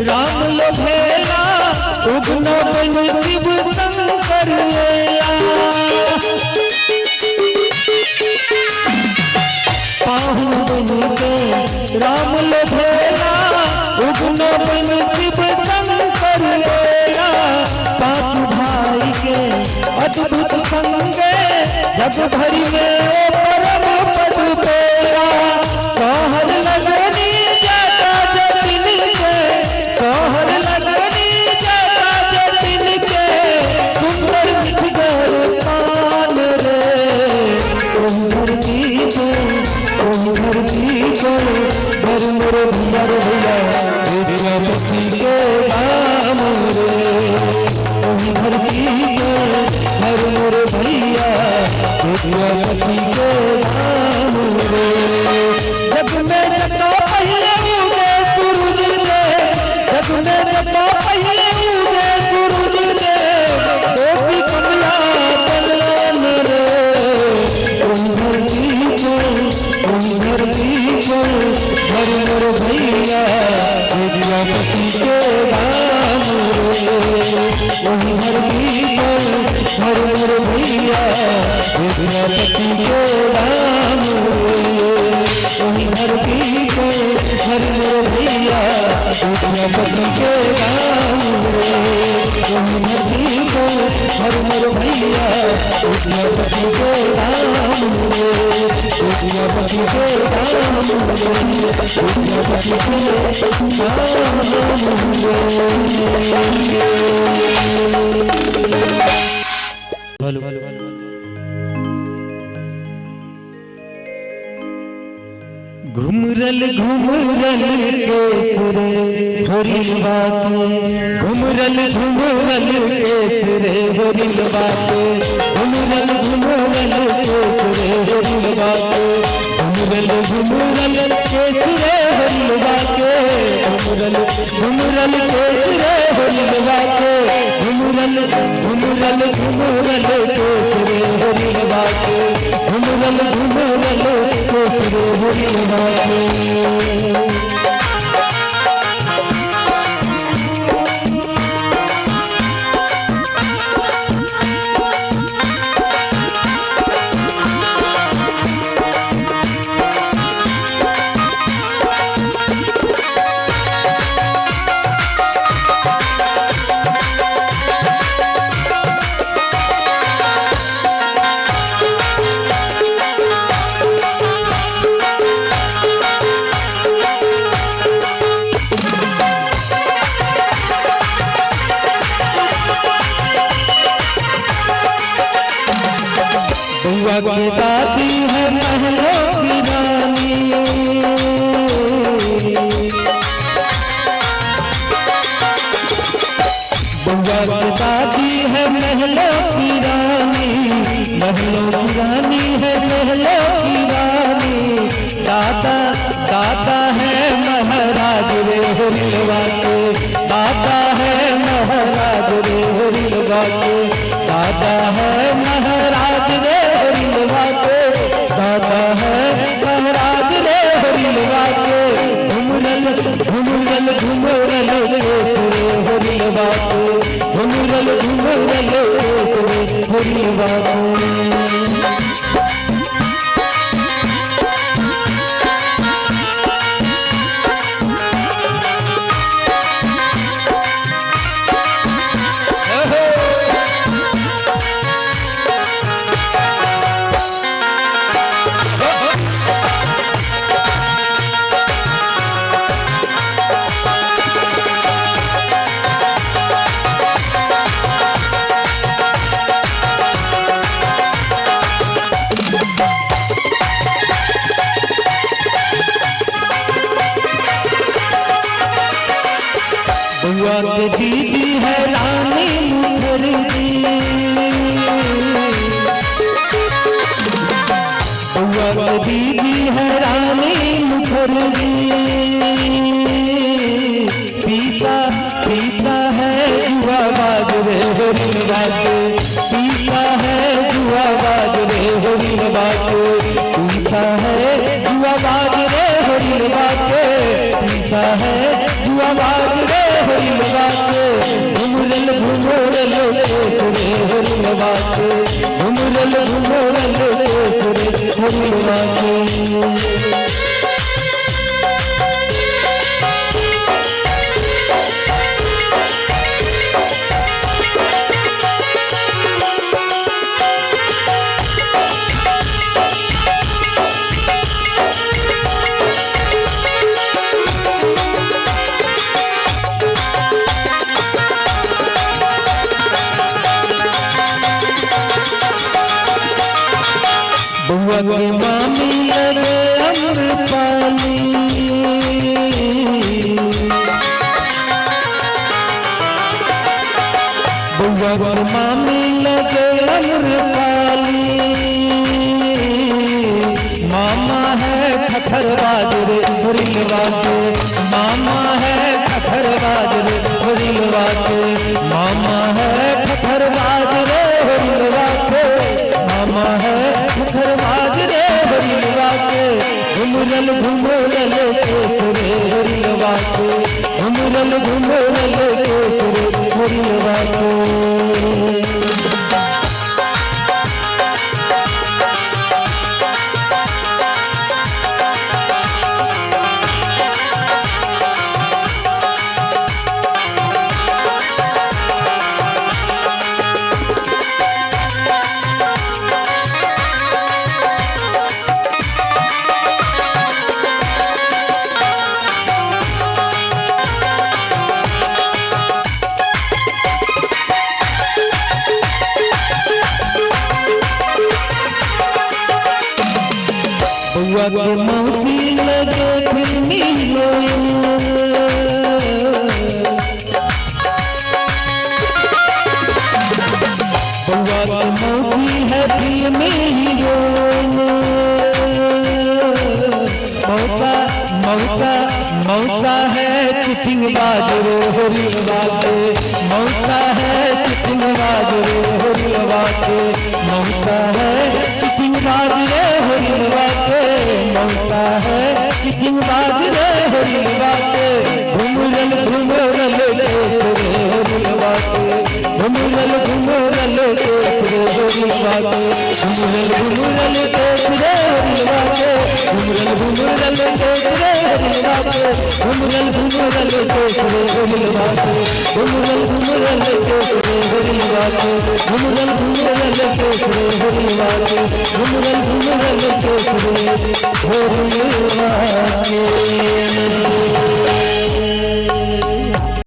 राम लोभेला, उगना बन शिव शंकर एला। पाहुन बन के राम लोभेला, उगना बन शिव शंकर एला। पांच भाई के अद्भुत संगे, जग भर में ओ परम पद पेला। पर घर मोरे भैया रे भैया विद्यापति के धाम रे। ओही धरती पर घर मोरे भैया विद्यापति के धाम रे। जग में जता पहले उगे सूरज रे, जग में जता पहले उगे सूरज रे, कोसी कमला बलन रे। ओही धरती पर, ओही धरती पर घर मोरे भैया विद्यापति के धाम रे। ओही धरती पर घर मोरे भैया विद्यापति के धाम रे। ओही धरती पर घर मोरे भैया विद्यापति के धाम रे। ओही धरती पर घर मोरे भैया विद्यापति के धाम रे। विद्यापति के धाम रे, विद्यापति के धाम रे। घुमरल घुमरल केसरे होरिल बाटे, घुमरल घुमरल केसरे होरिल बाटे, घुमरल घुमरल केसरे होरिल बाटे, घुमरल घुमरल केसरे होरिल बाटे, घुमरल घुमरल केसरे होरिल बाटे, घुमरल घुमरल घुमरल केसरे होरिल बाटे, घुमरल घुमरल केसरे होरिल बाटे। बउआ के दादी है महलों की रानी, बउआ के दादी है महलों की रानी, महलों की रानी है महलों की रानी। दादा दादा है महाराज रे होरिल बाटे, दादा है महाराज रे होरिल बाटे, दादा है महाराज रे होरिल बाटे, दादा है महाराज रे होरिल बाटे। घुमरल घुमरल घुमरल केसरे होरिल बाटे, घुमरल घुमरल केसरे होरिल बाटे। बउआ के दीदी है रानी मुखर्जी, बउआ के दीदी है रानी मुखर्जी। पीसा पीसा है जुआ बाज रे होरिल बाटे, पीसा है जुआ बाज रे होरिल बाटे, पीसा है जुआ बाज रे होरिल बाटे, पीसा है जुआ बाज रे होरिल बाटे। घुमरल घुमरल केसरे होरिल बाटे, घुमरल घुमरल केसरे होरिल बाटे। मामा है ठठरबाज रे होरिलवा के, मामा है ठठरबाज रे होरिलवा के, मामा है ठठरबाज रे होरिलवा के, मामा है ठठरबाज रे होरिलवा के, घुमरल घुमरल केस रे होरिलवा के, घुमरल घुमरल केस रे होरिलवा के। बउआ के मौसी लगे फिल्मी हीरोइन, बउआ के मौसी है फिल्मी हीरोइन, मौसा मौसा मौसा है चिटिंग बाज रे होरिलवा के, मौसा है चिटिंग बाज रे होरिलवा के, मौसा है चिटिंग बाज रे होरिलवा के, मौसा है चिटिंग बाज रे होरिलवा के, घुमरल घुमरल केस रे होरिलवा के, घुमरल घुमरल केस रे होरिलवा के, घुमरल घुमरल केस रे होरिलवा के, घुमरल घुमरल केस रे होरिलवा के, घुमरल घुमरल केस रे होरिलवा के, घुमरल घुमरल केस रे होरिलवा के, घुमरल घुमरल केस रे होरिलवा के, घुमरल घुमरल केस रे होरिलवा के।